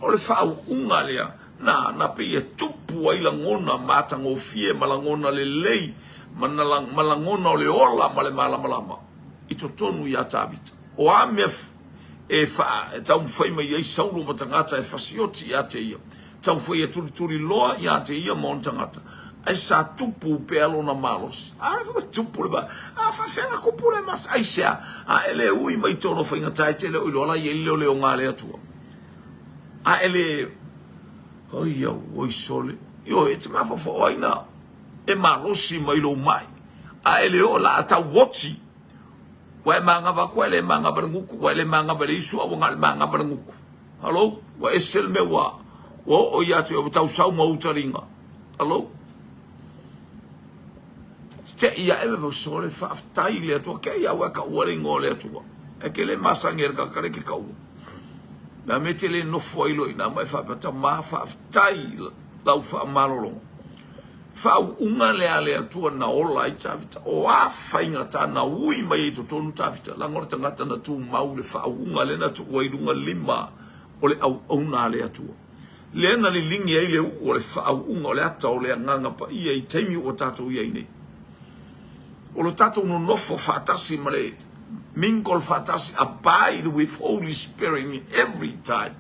o le faauuga lea, na, na pei e tupu ai lagona matagofie ma lagona lelei ma, na, ma lagona o le ola ma le malamalama i totonu ia Tavita. O a mea e, fa, e taumafai mai ai Saulo ma tagata e fasioti ia te ia, taumafai e tulituli loa ia te ia ma ona tagata, ae sa tupu pea lona malosi. A le foi tupu le ma, a faafefea na tupu le malosi? Aisea? A e le ui mai tonu faigata e te le o iloa la i ai le leoleoga a le Atua. A e le, oi au, oi sole, ioe, e te mafaufau ai na e malosi mai lou mai. A e le oo la a tau oti, ua e manava atu, ua e le manava le gutu, ua e le manava le isu, a ua na o le manava le gutu. Hello, ua ese le mea ua ua oo ia te oe, ua tausau ma ou taliga. Hello. Te i ae le sole faafetai i le Atua. Ke ia ua taua le igoa o le Atua. E ke le masani e le tagata le ke taua. Na me te le nofo ai loa i ina ma e faapea, Tama, faafetai lau faamalologa. Faauuga lea a le Atua na ola ai Tavita. O a faigata na ui mai ai i totonu Tavita, leaga o le tagata na tumau le faauuga lea na tuu ai i luga lima o le auauna a le Atua. Lea na liligi ai le uu o le faauuga o le ata o le Agaga Paia i taimi ua tatou i ai nei. O lo tatou nonofo faatasi ma le mingle faatasi, abide with Holy Spirit in every time.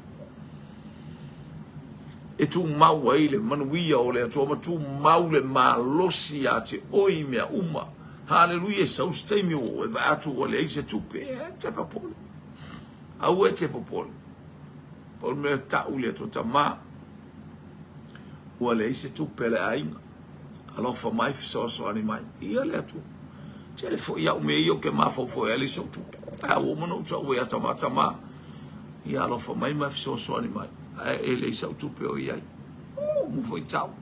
E tumau ai le manuia o le Atua ma tumau le malosi ia te oe i mea uma. Haleluia, e sau se taimi ua e vaai atu ua leai se tupe, e te popole. Aua e te popole. Pau le mea tau i le Atua Tama, ua leai se tupe a le aiga. Alofa mai, fesoasoani mai. Ia le Atua. Tele foi au mea ia ou te mafaufau ai, leai sou tupe. Ae ua uma ona ou tau ia Tama, Tama, ia alofa mai ma fesoasoani mai. Ae e leai sau tupe o i ai. Oh, uma foi tau.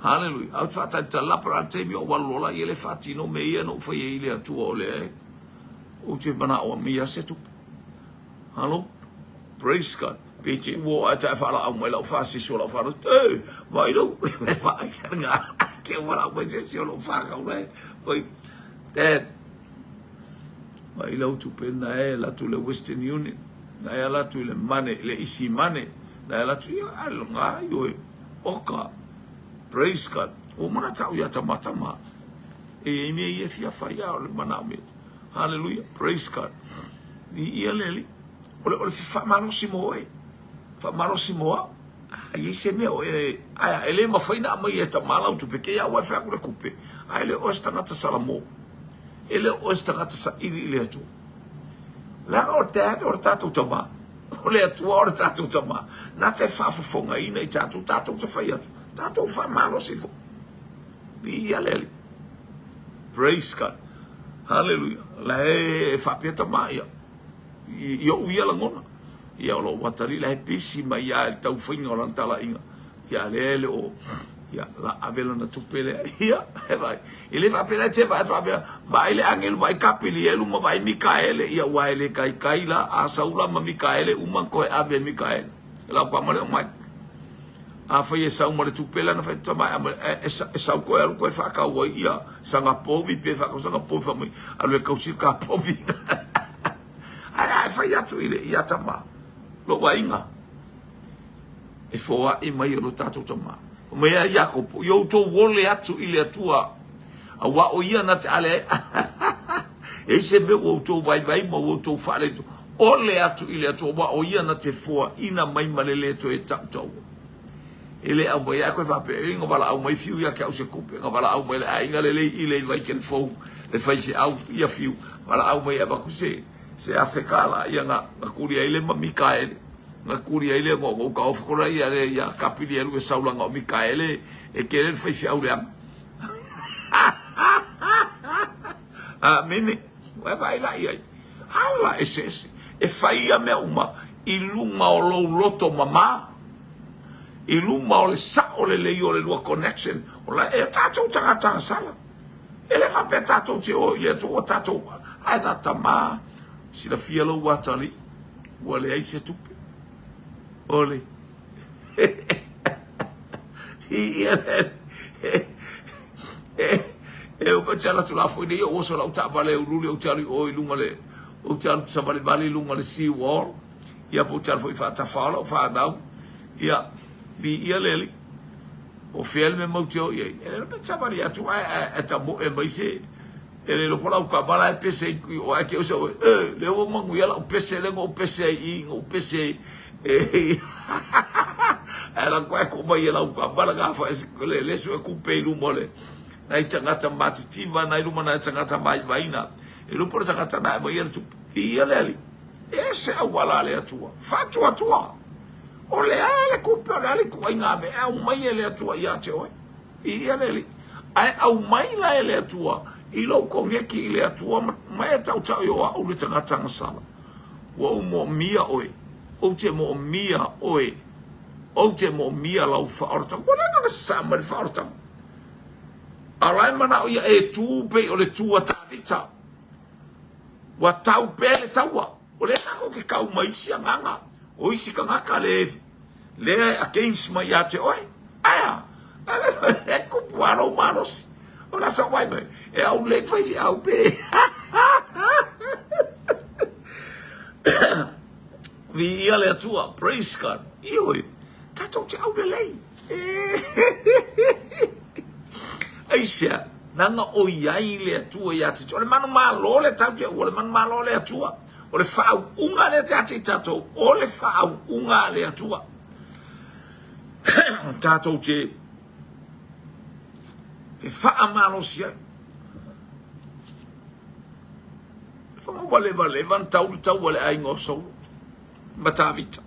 Haleluia. Ae ou te faatalitali la, po o le a le taimi o ou alu loa la ia le faatino mea ia na ou fai ai i le Atua o lea e ou te manao e aumai se tupe. Halo? Praise God. Pe te ua o ae tae faalaau mai lau faasisi o lau whanau. Hey, mai lou. E whaai ngā. Ke ua lau mai sisi o lau whanau nei. Oi, Dad. Mai lau tupe na e la tu le Western Union. Na e ala tu le money, le easy money. Na e ala tu ia alo ngā ioe. Oka. Praise God. O mana tau ia tamatama. E e mea ia fia whai a o le mana o mea. Hallelujah. Praise God. I ia le Alii. O le, o le faamalosi mo oe. Faamalosi mo au. A i ai se mea o e, ae e le mafai na aumai e tama lau tupe, kei a ua e fai atu le tupe, a e le o oe se tagata salamo. E le o oe se tagata saili i le Atua. Leaga o le dad o le tatou tama. O le Atua o le tatou tama. Na te faafofogaina i tatou, tatou te fai atu. Tatou faamalosi foi. Viia le Alii. Praise God. Hallelujah. La e faapea tama ia. I ou ia lagona. Ia o lou atalii la e pisi mai ia i le taufaiga o lana talaiga. Ia lea e le o ia la ave lana tupe lea. Ia e vai. E le faapea la e te vaai faapea vaai le agelu vaai Kapilielu ma vaai Mikaele ia ua e le kaikai la a Saula ma Mikaele uma koe ave e Mikaele. Lau kama le o mai. Afai e sau ma le tupe lea na fai atu tama e, e, e sau koe alu koe faakau ai ia sanga povi pe faakau sanga povi fa mai alu e kausi ka povi. Ae ae fai atu i le ia tama lou aiga e foai mai o lo tatou tama. Mai ia Iakopo, i outou ole atu i le Atua, auā o ia na te ale ai. E i se mea ua outou vaivai ma ua outou faaleto, ole atu i le Atua, auā o ia na te foaina mai ma le le toe tautaua. E le aumai ai koe faapea, e na valaau mai Fiu ia te au se tupe, na valaau mai le aiga lelei i le vai telefou, le faifeau ia Fiu, valaau mai e avatu se, se $1000, ia na, na tuli ai le ma Mikaele, na tuli ai le no, no uka ofa kona ia le ia kapili elu e saulanga o Mikaele, e kele le faifeau leaga. Amene. Ua e vaai la i ai. Ala eseese. E fai ia mea uma i luga o lou loto mama. I luma o le sao lelei o le lua connection, o la e tatou tagata agasala. E le faapea tatou te o i le Atua ua tatou, ae ta tama, silafia lou atalii, ua leai se tupe. O le E ou te alu atu la foi nei, ou oso lau taavale e ululi, ou te alu i o i luga le, ou te alu savalivali i luga le sea wall, ia po ou te alu foi faatafao lau fanau, ia, viia le Alii. Po o fea le mea matou te o i ai, e le iloa pe savali atu ae, ae, ae tamoe mai se, e le iloa po o lau kama la e pese i o ae te oso oe, e, lea ua manuia lau pese lea na ou pese ai i, na ou pese ai, e, ae alu atu ae tuu mai e lau kama lena foi, le, le sue kupe i luma o le, nai tagata matitiva nai luma nai tagata vaivaina, e le iloa po o le tagata na e aumaia le tupe. Viia le Alii. E ese auala a le Atua. Faatuatua. O le a le tupe, o le a le ituaiga mea e aumai e le Atua ia te oe. Viia le Alii. Ae aumai la e le Atua i lou koneki i le Atua ma e tautau i o au le tagata agasala. Ua ou moomia oe. Ou te moomia oe. Ou te moomia lau faaolataga. Ua leva ona sasaa mai le faaolataga. A o la e manao ia e tu pei o le tu a Tavita. Ua tau pea le taua. O lea tatou te tau ma isi agaga o isi tagata le lea e against mai ia te oe. Ae a? E kupu lava lou malosi. O le a sau ai mai? E au lelei le faifeau pe. Viia le Atua. Praise God. Ioe, tatou te aulelei. Aisea? Leaga o i ai le Atua ia te O le manumalo le tau te ua, o le manumalo le Atua. O le faauuga lea te ate i tatou, o le faauuga a le Atua. Tatou te fefaamalosi ai. Whanga ua levaleva na tau le taua le aiga o Saulo ma Tavita.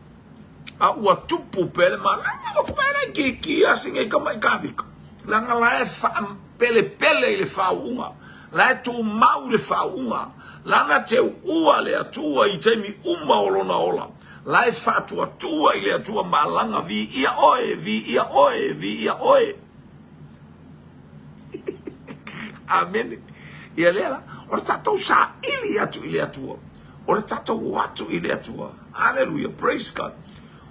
A ua tupu pea le malama o kupe le kiki a singa i kama i Tavita. Leaga la e faapelepele i le faauuga. La e tumau i le faauuga. Lana te uua le Atua i taimi uma o lona ola. La e faatuatua i le Atua malaga viia oe, viia oe, viia oe. Amene. Ia lea la, o le tatou saili atu i le Atua. O le tatou o atu i le Atua. Hallelujah, praise God.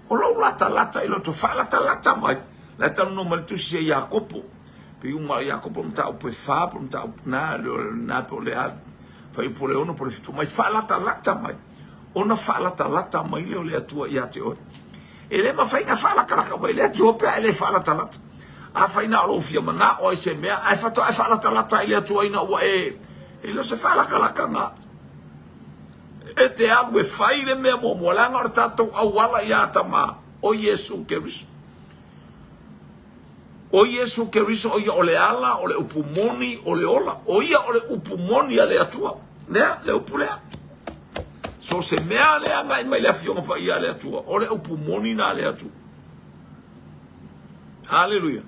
O lou latalata i loto, faalatalata mai. La e talanoa mai le tusi a Iakopo. Pe uma o Iakopo mataupu e fa, po mataupu na, na po le a, fuaiupu o le 6 po le 7 mai, faalatalata mai. Ona faalatalata mai lea o le Atua ia te oe. E le mafai ona faalatalata mai le Atua pe a e le faalatalata. Afai na o lou fia manao ai se mea, ae faatoa e faalatalata i le Atua ina ua e, e le o se faalatalataga. E te alu e fai le mea muamua, leaga o le tatou auala ia Tama, o Iesu Keriso. O Iesu Keriso o ia o le ala, o le upu moni, o le ola. O ia o le upu moni a le Atua. Lea, le upu lea. So se mea lea agai mai le Afioga Paia a le Atua, o le upu moni na a le Atua. Haleluia.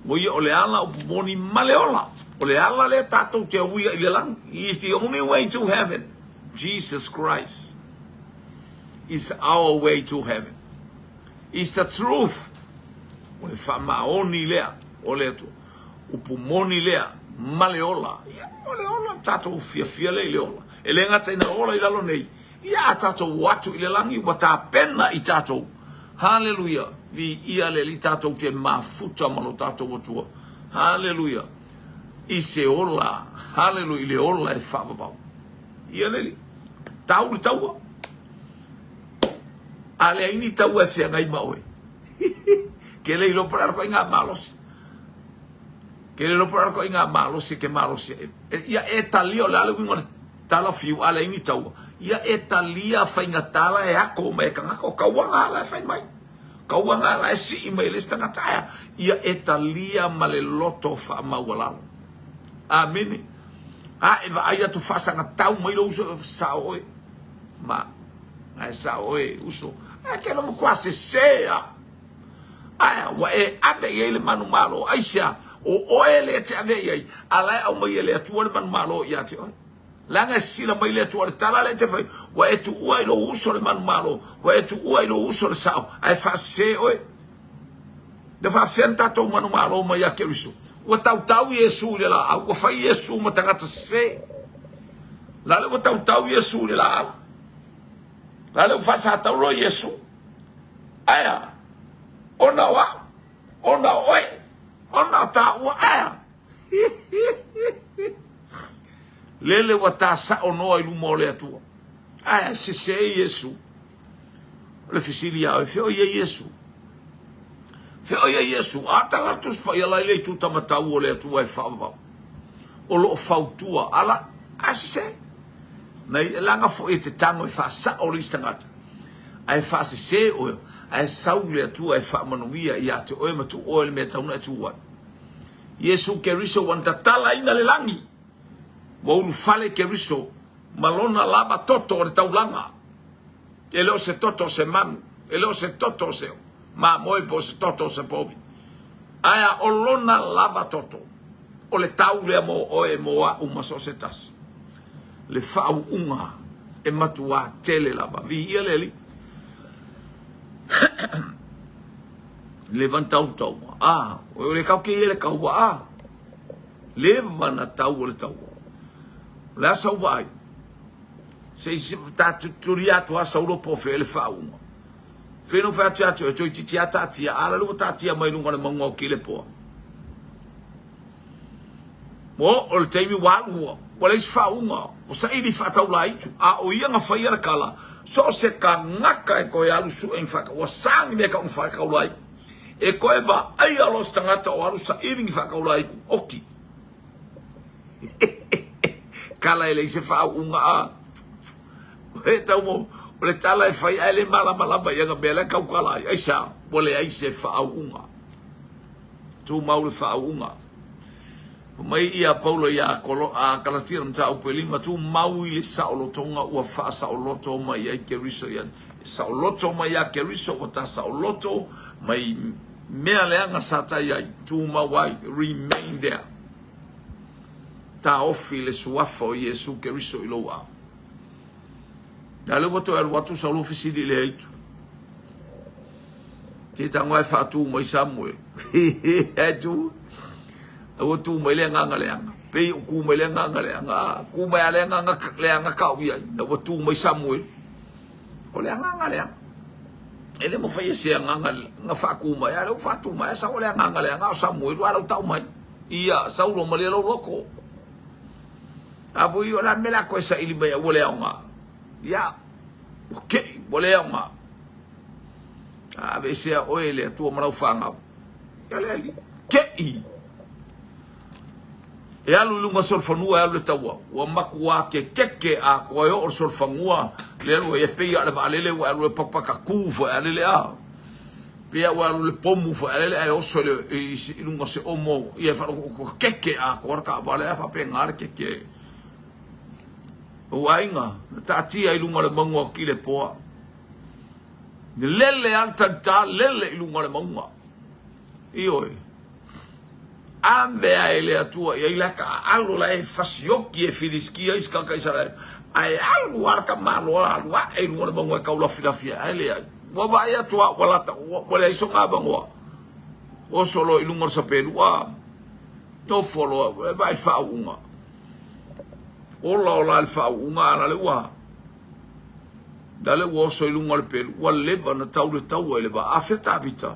O ia o le ala, upu moni ma le ola. O le ala lea tatou te auia i le lagi. He is the only way to heaven. Jesus Christ is our way to heaven. Is the truth. O le faamaoni lea o le Atua. Upu moni lea ma le ola. Ia, o le ola, tatou fiafia lea i le ola. E le gata ina ola i lalo nei, ia a tatou o atu i le lagi ua tapena i tatou. Haleluia! Viia le Alii tatou te mafuta ma lo tatou Atua. Haleluia! I se ola, haleluia, i le ola e faavavau. Ia le Alii. Tau le taua. A leai ni taua e feagai ma oe. Ke le iloa po o le a le ituaiga malosi. Ke le iloa po o le a le ituaiga malosi e ke malosi ai. Ia e talia, o le a le uiga o le tala fiu, a leai ni taua. Ia e talia faigata la e ako mai e tagata, o tauaga la e fai mai. Tauaga la e sii mai e le isi tagata. Ae a? Ia e talia ma le loto faamaualalo. Amene. A e vaai atu faasagatau mai lou uso, sao oe. Ma, ae sao oe uso. Ae ke lo matua sese a. Ae a, ua e ave i ai le manumalo. Aisea? O oe lea e te ave i ai, a la e aumai e le Atua le manumalo ia te oe. Leaga e sisila mai le Atua, o le tala lea e te fai, ua e tuua i lou uso le manumalo, ua e tuua i lou uso le sao, ae faasese oe. Na faafefea na tatou manumalo mai ia Keriso? Ua tautau Iesu i le laau, ua fai Iesu ma tagata sese. La le ua tautau Iesu i le laau. La le ua faasatauro Iesu. Aea, ona o au, ona o oe, ona o tāua, aea. Lele ua ta sao noa i luma o le Atua. Aea, sese Iesu. O le fesili ia oe, fea o i ai Iesu? Fea o i ai Iesu? A tala le Tusi Paia la i le itu tamatau o le Atua e faavavau. O lo o fautua ala, a sese. Nei, e laga foi e te tago e faasao le isi tagata. Ae faasese oe, ae sau le Atua e faamanuia ia te oe ma tuu oe le mea tau na e tu ai. Iesu Keriso ua na tatalaina le lagi. Ua ulufale Keriso ma lona lava toto o le taulaga. E le o se toto o se manu, e le o se toto o se mamoe po o se toto o se povi, ae a o lona lava toto, o le tau lea mo oe, mo a'u ma so o se tasi. Le faauuga e matuā tele lava. Viia le Alii. Leva na tau taua. A, o le kau ke ia le kaua a. Leva na tau o le taua. O le a sau vaai. Se i ta tuli atu a Saulo po o fea le faauuga. Pei na fai atu ia te oe, toeitiiti lava taatia, a la le ua taatia mai luga o le mauga o Kilepoa. Ua oo le taimi ua alu ua, ua leai se faauuga, ua saili faataulaitu, a o ia na faia le kala, so o se kanaka e toe alu sue ni faata, ua sa ni mea e tau na faataulaitu. E toe vaaia loa se tagata o alu saili ni faataulaitu, oki. Kala e leai se faauuga a. E tau mo, o le tala e fai ae le malamalama i ana mea la e tautala ai. Aisea? Ua leai se faauuga. Tumau le faauuga. Fai mai ia Paulo ia Kolo, a Kalatia le mataupu e lima, tumau i le saolotoga ua faasaoloto mai ai Keriso ia saoloto mai ia Keriso ua ta saoloto mai mea leaga sa tai ai, tumau ai, remain there. Taofi le suafa o Iesu Keriso i lou ao. A lea ua toe alu atu Saulo fesili i le aitu. Te tango ai faatu mai Samuel. Ai tu. Ua tu mai le agaga leaga. Pei o ku mai le agaga leaga. Ku mai a le agaga leaga kau ia. Ua tu mai Samuel. O le agaga leaga. E le mafai e se agaga na faatu mai. A lea ua faatu mai. A sau o le agaga leaga o Samuel ua lau tau mai. Ia Saulo malie lou loto. A foi o le a mea la toe saili mai ai ua le aoga. Ia, ua kei, ua le aoga. A aveesea oe e le Atua ma lau fanau. Ia le alii, kei. E alu i luga o solofanua e alu le taua. Ua matua kekeke atoa e oo le solofanua le alu ai e pei a o le vaalele ua e alu e papakatū foi a lele a. Pei a ua alu le pomu foi a lele ae oso i luga o se omo ia e faalogo ua keke atoa le taavale a faapena le keke. Ou aiga na taatia i luga o le mauga o Kilepoa. Lele a le talita lele i luga o le mauga. Ioe. Ave ae le Atua i ai la taaalo la e fasioki e Filisitia isi tagata Isaraelu. Ae alu lava le tamaloa alu ae i luga o le mauga e taulafilafi ai, ae leai. Ua vaai atu lava ua lata, ua leai sona avanoa. Oso loa i luga o le sapelua, nofo loa, e vaai i le faauuga. Ola ola i le faauuga, a la le ua, la le ua oso i luga o le pelu, ua leva ona tau le taua i le vaa. Afea Tavita?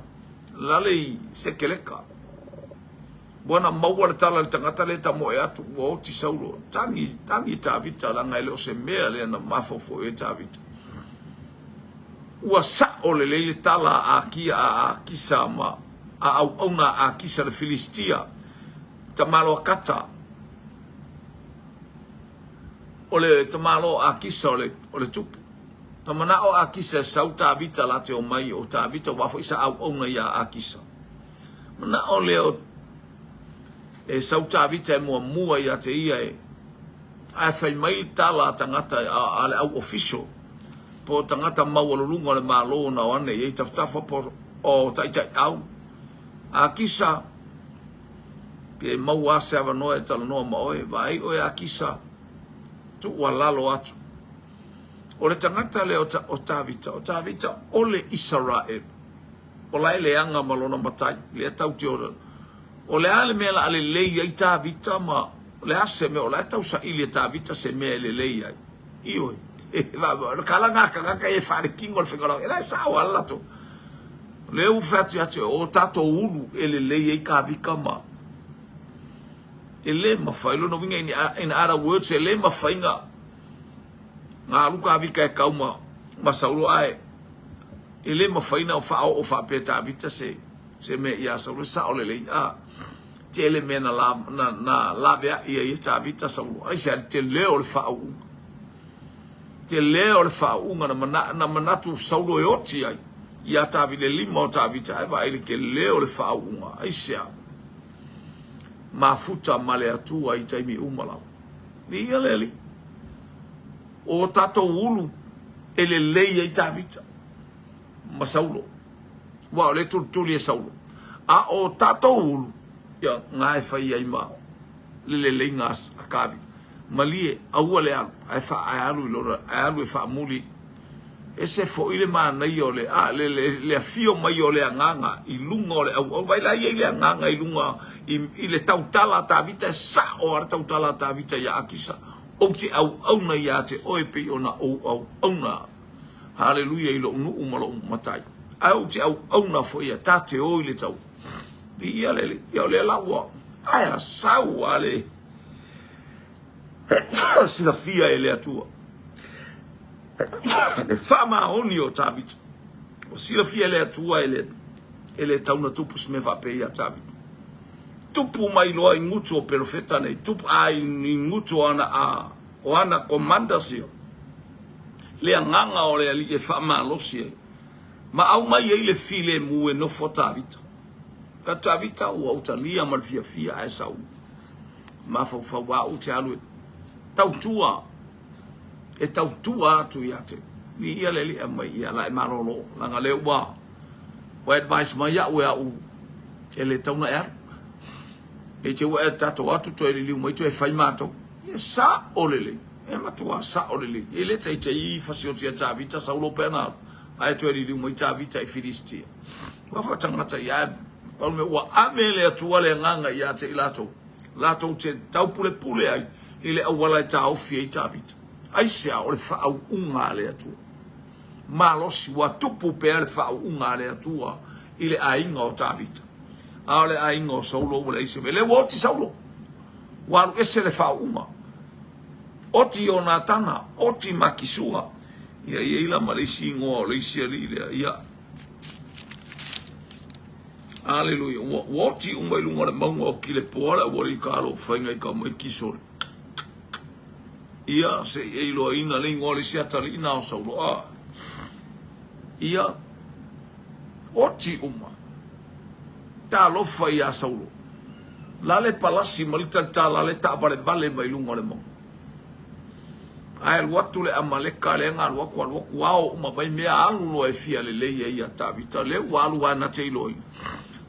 Lale i Sekeleka. Ua na maua le tala i le tagata lea e tamoe atu, ua oti Saulo. Tagi, tagi Tavita, leaga e le o se mea lea na mafaufau i ai Tavita. Ua sao lelei le tala a Akia a Akisa ma a auauna a Akisa le Filistia, tamaloa kata. O le tamaloa o Akisa o le, o le tupu. Na manao Akisa e sau Tavita la te omai o Tavita ua foi sa auauna ia Akisa. Manao lea o e sau Tavita e muamua ia te ia e ae fai mai le tala a tagata a, a le au official po o tagata maualuluga o le Malo na o ane i ai tafatafa po o taitaiau. Akisa, pe maua a se avanoa e talanoa ma oe, vaai oe Akisa, tuualalo atu. O le tagata lea o Tavita, o Tavita o le Isaraelu. O la e leaga ma lona matai, lea tau te o. O le a le mea la a lelei ai Tavita ma o le a se mea o la e tau saili e Tavita se mea e lelei ai. Ioe. O le kala ngā kangaka e wharekino le whengalau. E la e sao ala latou. Le u whati atu o tātou ulu e lelei ai Tavita ma e le mawhai. Lona winga in other words e le mawhai ngā ngā alu Tavita e kau ma, ma Saulo ae e le mawhai na o whaao o whapea Tavita se se mea iā Saulo e sao lelei a tele mea na, la, na, na laveai ai e Tavita Saulo ai se ali tele o le faauuga tele o le faauuga na, mana, na manatu Saulo e oti ai iā Tavita le lima o Tavita ae vaai le tele o le faauuga ai se a mafuta ma le Atua i taimi uma lava. Viia le Alii. O tatou ulu e lelei ai Tavita ma Saulo. Ua o le tulituli e Saulo. A o tatou ulu, ia, ngā e fai ai ma le leleiga a Kavi. Malie, aua le alu, ae fa, ae alu i lona, ae alu e faamuli. Ese foi le manaia o le, a, le, le, le afio mai o le agaga i luga o le auau. Vai la i ai le agaga i luga, i, i le tautala a Tavita, e sao a le tautala a Tavita ia Akisa. Ou te auauna ia te oe pei ona ou auauna. Haleluia i lou nuu ma lou matai. Ae ou te auauna foi ia ta te o i le tau. Viia le Alii. Ia o lea la ua ae a sau a le silafia e le Atua. Le faamaoni o Tavita. Ua silafia e le Atua e le e le tau na tupu se mea faapea ia Tavita. Tupu mai loa i gutu o perofeta nei, tupu a i gutu o ana a o ana commanders ia. Le agaga o le Alii e faamalosi ai, ma aumai ai le filemu e nofo a Tavita. Ka Tavita ua utalia ma le fiafia ae sau mafaufau a ou te alu e tautua, e tautua atu ia te viia le Alii aumai ia la e malolo, leaga lea ua ua advice mai au e au e le tau na e alu. Nei te ua e tatou atu toe liliu mai toe fai matou. E sao lelei. E matua sao lelei. E le taitei fasioti a Tavita Saulo pe ana alu. Ae toe liliu mai Tavita i Filistia. Ua faatangata ia ae pau le mea ua ave le Atua le agaga ia te i latou. Latou te taupulepule ai i le auala e taofi ai Tavita. Aisea o le faauuga a le Atua. Malosi ua tupu pea le faauuga a le Atua i le aiga o Tavita. A o le aiga o Saulo ua leai se mea. Lea ua oti Saulo. Ua alu ese le faauuga. Oti Ionatana, oti Makisua. Ia i ai la ma le isi igoa o le isi alii lea. Ia. Aleluia. Ua, ua oti uma i luga o le mauga o Kilepoa le aualii ka faiga i ka mai Kisore. Ia, se i e iloaina le igoa o le isi atalii na o Saulo. A. Ia. Oti uma. Talofa iā Saulo. La le palasi ma litalita la le taavalevale mai luga o le mauga. Ae alu atu le Amaleka lea na alu atu alu atu ao uma mai mea alu loa e fia lelei ai ia Tavita. Lea ua alu a na te iloaina.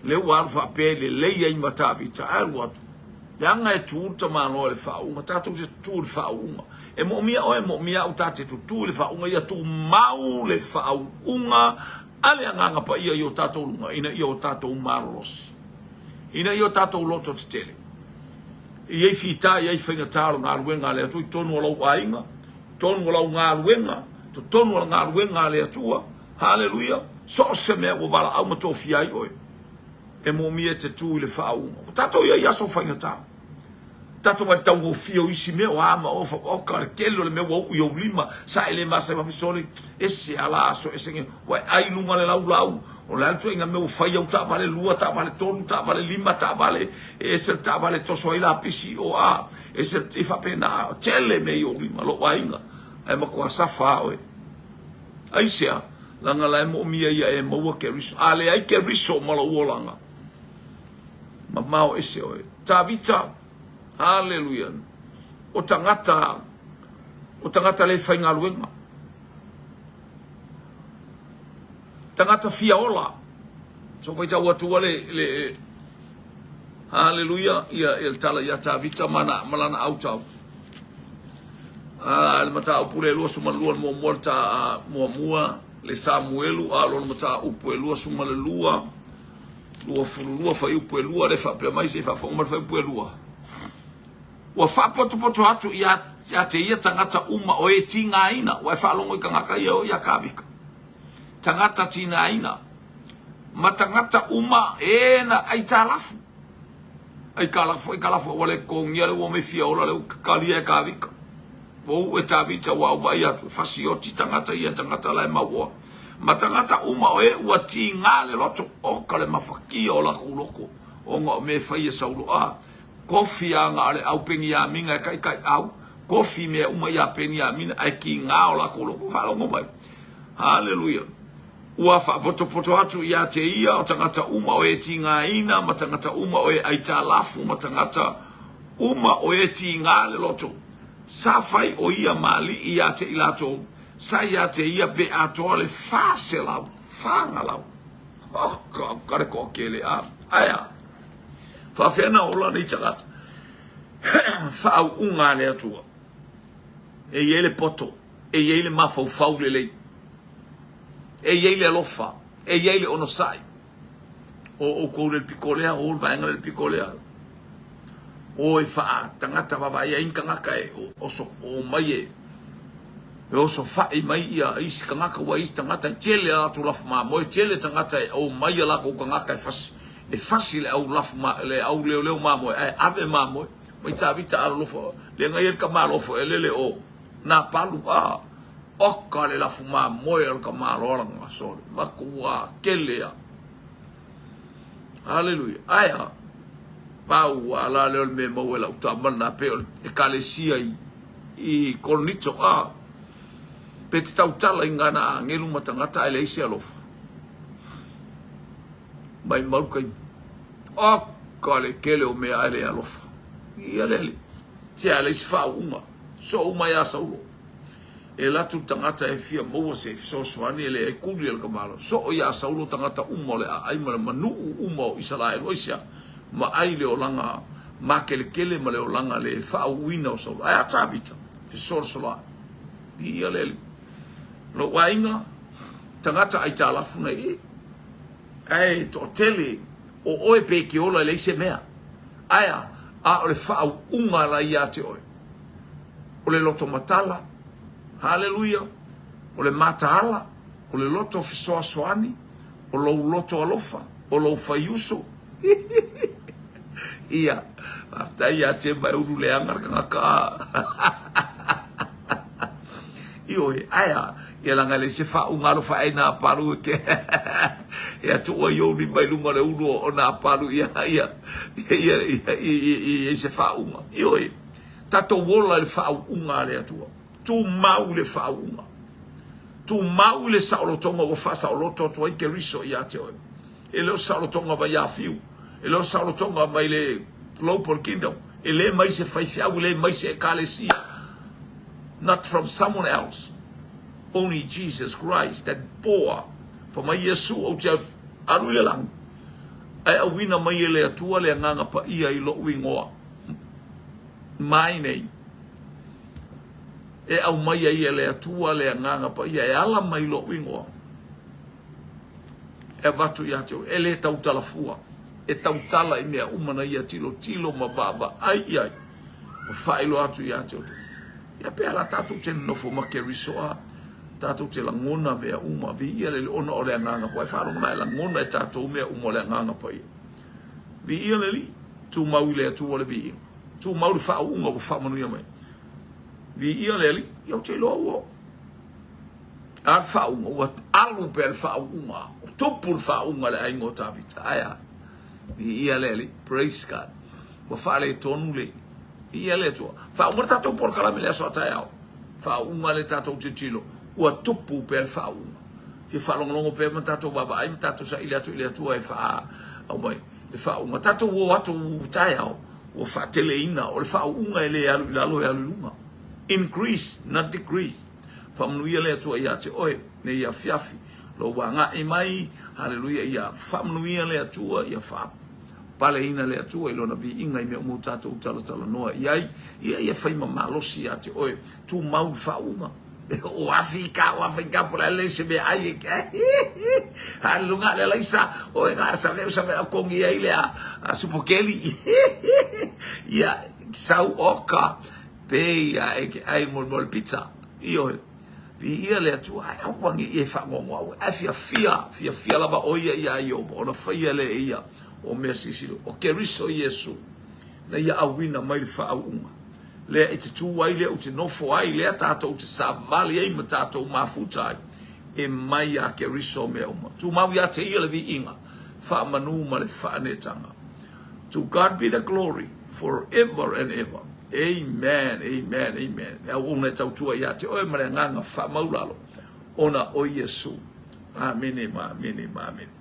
Lea ua alu faapea e lelei ai ma Tavita. Ae alu atu. Leaga e tu le tamaloa i le faauuga. Tatou te tutu i le faauuga. E moomia oe, e moomia au ta te tutu i le faauuga. Ia tumau le faauuga a le Agaga Paia i o tatou luga ina ia o tatou malolosi. Ina ia o tatou loto tetele. E i ai fita, e i ai faigata o le galuega a le Atua i totonu o lou aiga, totonu o lau galuega, totonu o le galuega a le Atua. Haleluia! So o se mea ua valaau ma tofia ai oe, e moomia e te tu i le faauuga. Ua tatou i ai i aso faigata. Tatou mai taugofie o isi mea o a ma o oka le tele o le mea ua uu i ou lima sa e le masani ma sole ese ala aso ese nge ua e ai luga le laulau o le a le tuaiga mea ua fai au taavale lua taavale tolu taavale lima taavale e ese le taavale toso ai lapisi o a ese e faapena tele mea i ou lima lou aiga ae matua safa a oe aisea leaga la e moomia ia e maua Keriso a leai Keriso ma lou olaga mamao ese oe. Tavita, haleluia, o tagata, o tagata le faigaluega, tagata fia ola. So faitau atu le, le haleluia, ia, ia le tala ia Tavita ma, na, ma lana autau. A, le mataupu le 22 le muamua le ta muamua. Le Samuelu a lona mataupu e 22, 22 fuaiupu e 2 lea e faapea mai, se i faafofoga mai le fuaiupu e 2. Ua faapotopoto atu ia ia te ia tagata uma o e tigaina, ua e faalogo i tagata ia o ia Tavita, tagata tigaina, ma tagata uma e na aitalafu, aikalafu, aikalafu, ua le totogia le ua omai fia ola le ua talia e Tavita. Ua uu e Tavita ua au vaai atu, e fasioti tagata ia, tagata la e mauoa, ma tagata uma o e ua tiga le loto, oka le mafatia o lakou loto, ona o mea e fai e Saulo. A, Kofi ana a le au Peniamina e taitaiau, kofi mea uma iā Peniamina, ae tiga o lakou loto. Faalogo mai. Haleluia. Ua faapotopoto atu ia te ia o tagata uma o e tigaina, ma tagata uma o e aitalafu, ma tagata uma o e tiga le loto. Sa fai o ia ma alii ia te i latou, sa ia te ia pe atoa le 400, 400. Oh, ka, ka le toatele a. Ae a? Faafefea na ola nei tagata? Faauuga a le Atua. E i ai le poto, e i ai le mafaufau lelei, e i ai le alofa, e i ai le onosai. O outou le pito lea, o le vaega le pito lea. O e faa tagata vaavaai ai ni tagata e oso o mai e e osofai mai ia isi tagata, ua isi tagata e tele a latou lafu mamoe, tele tagata e omai a latou tagata e fasi e fasi le au lafu ma le au leoleo mamoe ae ave mamoe mai Tavita alolofa le ngai le tamalofa elele o Napalu a oka le lafu mamoe o le tamaloa lana sole matua tele a. Haleluia. Ae a? Pau a la lea o le mea e maua e lau tama lena pei o le ekalesia i, i Korinito a. Pe te tautala i ngana agelu ma tagata ae leai se alofa. Mai mau taimi. Oka le tele o mea ae le alofa. Ia le alii. Se ae leai se faauuga. Soo uma ia Saulo. E alu atu le tagata e fia maua se fesoasoani e leai kuli a le tamaloa. Soo iā Saulo tagata uma o le aai ma le manuu uma o Isaraelu. Aisea? Vaai le olaga makelekele ma le olaga le faauuina o Saulo. Ae a Tavita? Fesolosoloai. Viia le Alii. Lou aiga, tagata aitalafu nei, ae toatele o oe pe e te ola e leai se mea. Ae a? A o le faauuga la ia te oe. O le loto matala, haleluia, o le mataala, o le loto fesoasoani, o lou loto alofa, o lou faiuso. Ia, faafetai ia te mai ulu leaga le tagata. Ioe, ae a, ia laga e leai se faauuga alofa ae nā palu e ke ia tuua i ou lima i luga o le ulu o nā palu ia ia ia ia ia ia se faauuga. Ioe, tatou ola i le faauuga a le Atua. Tumau i le faauuga. Tumau i le saolotoga ua faasaoloto atu ai Keriso ia te oe. E le o se saolotoga mai ia Fiu, e le o se saolotoga mai le Global Kingdom, e le mai se faifeau, e le mai se ekalesia. Not from someone else. Only Jesus Christ that bore. Fa mai Iesu ou te alu i le lagi, ae auina mai e le Atua le Agaga Paia i lou ingoa. My name. E aumai ai e le Atua le Agaga Paia e ala mai lou ingoa. E avatu ia te oe, e le tautala fua, e tautala i mea uma na ia tilotilo ma vaavaai i ai, ma faailoa atu ia te outou. Ia pea la tatou te nonofo ma Keriso a, tatou te lagona mea uma, viia le Alii ona o le Agaga Paia. Faalogo la e lagona e tatou mea uma o le Agaga Paia. Viia le Alii, tumau i le Atua le viiga, tumau le faauuga ua faamanuia mai. Viia le Alii, ia ou te iloa ua A le faauuga, ua alu pea le faauuga, ua tupu le faauuga i le aiga o Tavita. Ae a? Viia le Alii, praise God. Ua faaletonu le, viia le Atua. Faauuga le tatou polokalame i le aso a taeao. Faauuga le tatou tilotilo, ua tupu pea le faauuga. Fia faalogologo pea ma tatou vaavaai ma tatou saili atu i le Atua e faaau mai le faauuga. Tatou o atu taeao, ua faateleina, o le faauuga e le alu i lalo e alu i luga. Increase, not decrease. Faamanuia le Atua ia te oe nei afiafi, lou agai mai, haleluia, ia faamanuia le Atua, ia faapaleina le Atua i lona viiga i mea uma ua tatou talatalanoa i ai, ia ia fai ma malosi ia te oe, tumau le faauuga. O Afika, o Afrika, po le a le se meaai e ke ai. Ha le lunga le alaisa, o e ngā sa veu sa veu kongi ai le a supokeli. Ia, sau oka, pe ia e ke ai mo mo le pizza. Ioe. Viia le Atua, ae aua ne i e faanoanoa au, ae fiafia, fiafia lava ʻo ia iā Iobo, ona faia lea e ia o mea silisili. O Keriso Iesu, na ia auina mai le faauuga, lea e te tū ai, lea ou te nofo ai, lea tātou te savali ai ma tātou mafuta ai, e mai iā Keriso mea uma. Tumau iā te ia le viiga, faamanu ma le faanetaga. To God be the glory forever and ever. Amen, amen, amen. E auauna e tautua iā te oe ma le agaga faamaulalo ona o Iesu. Amene ma amene ma amene.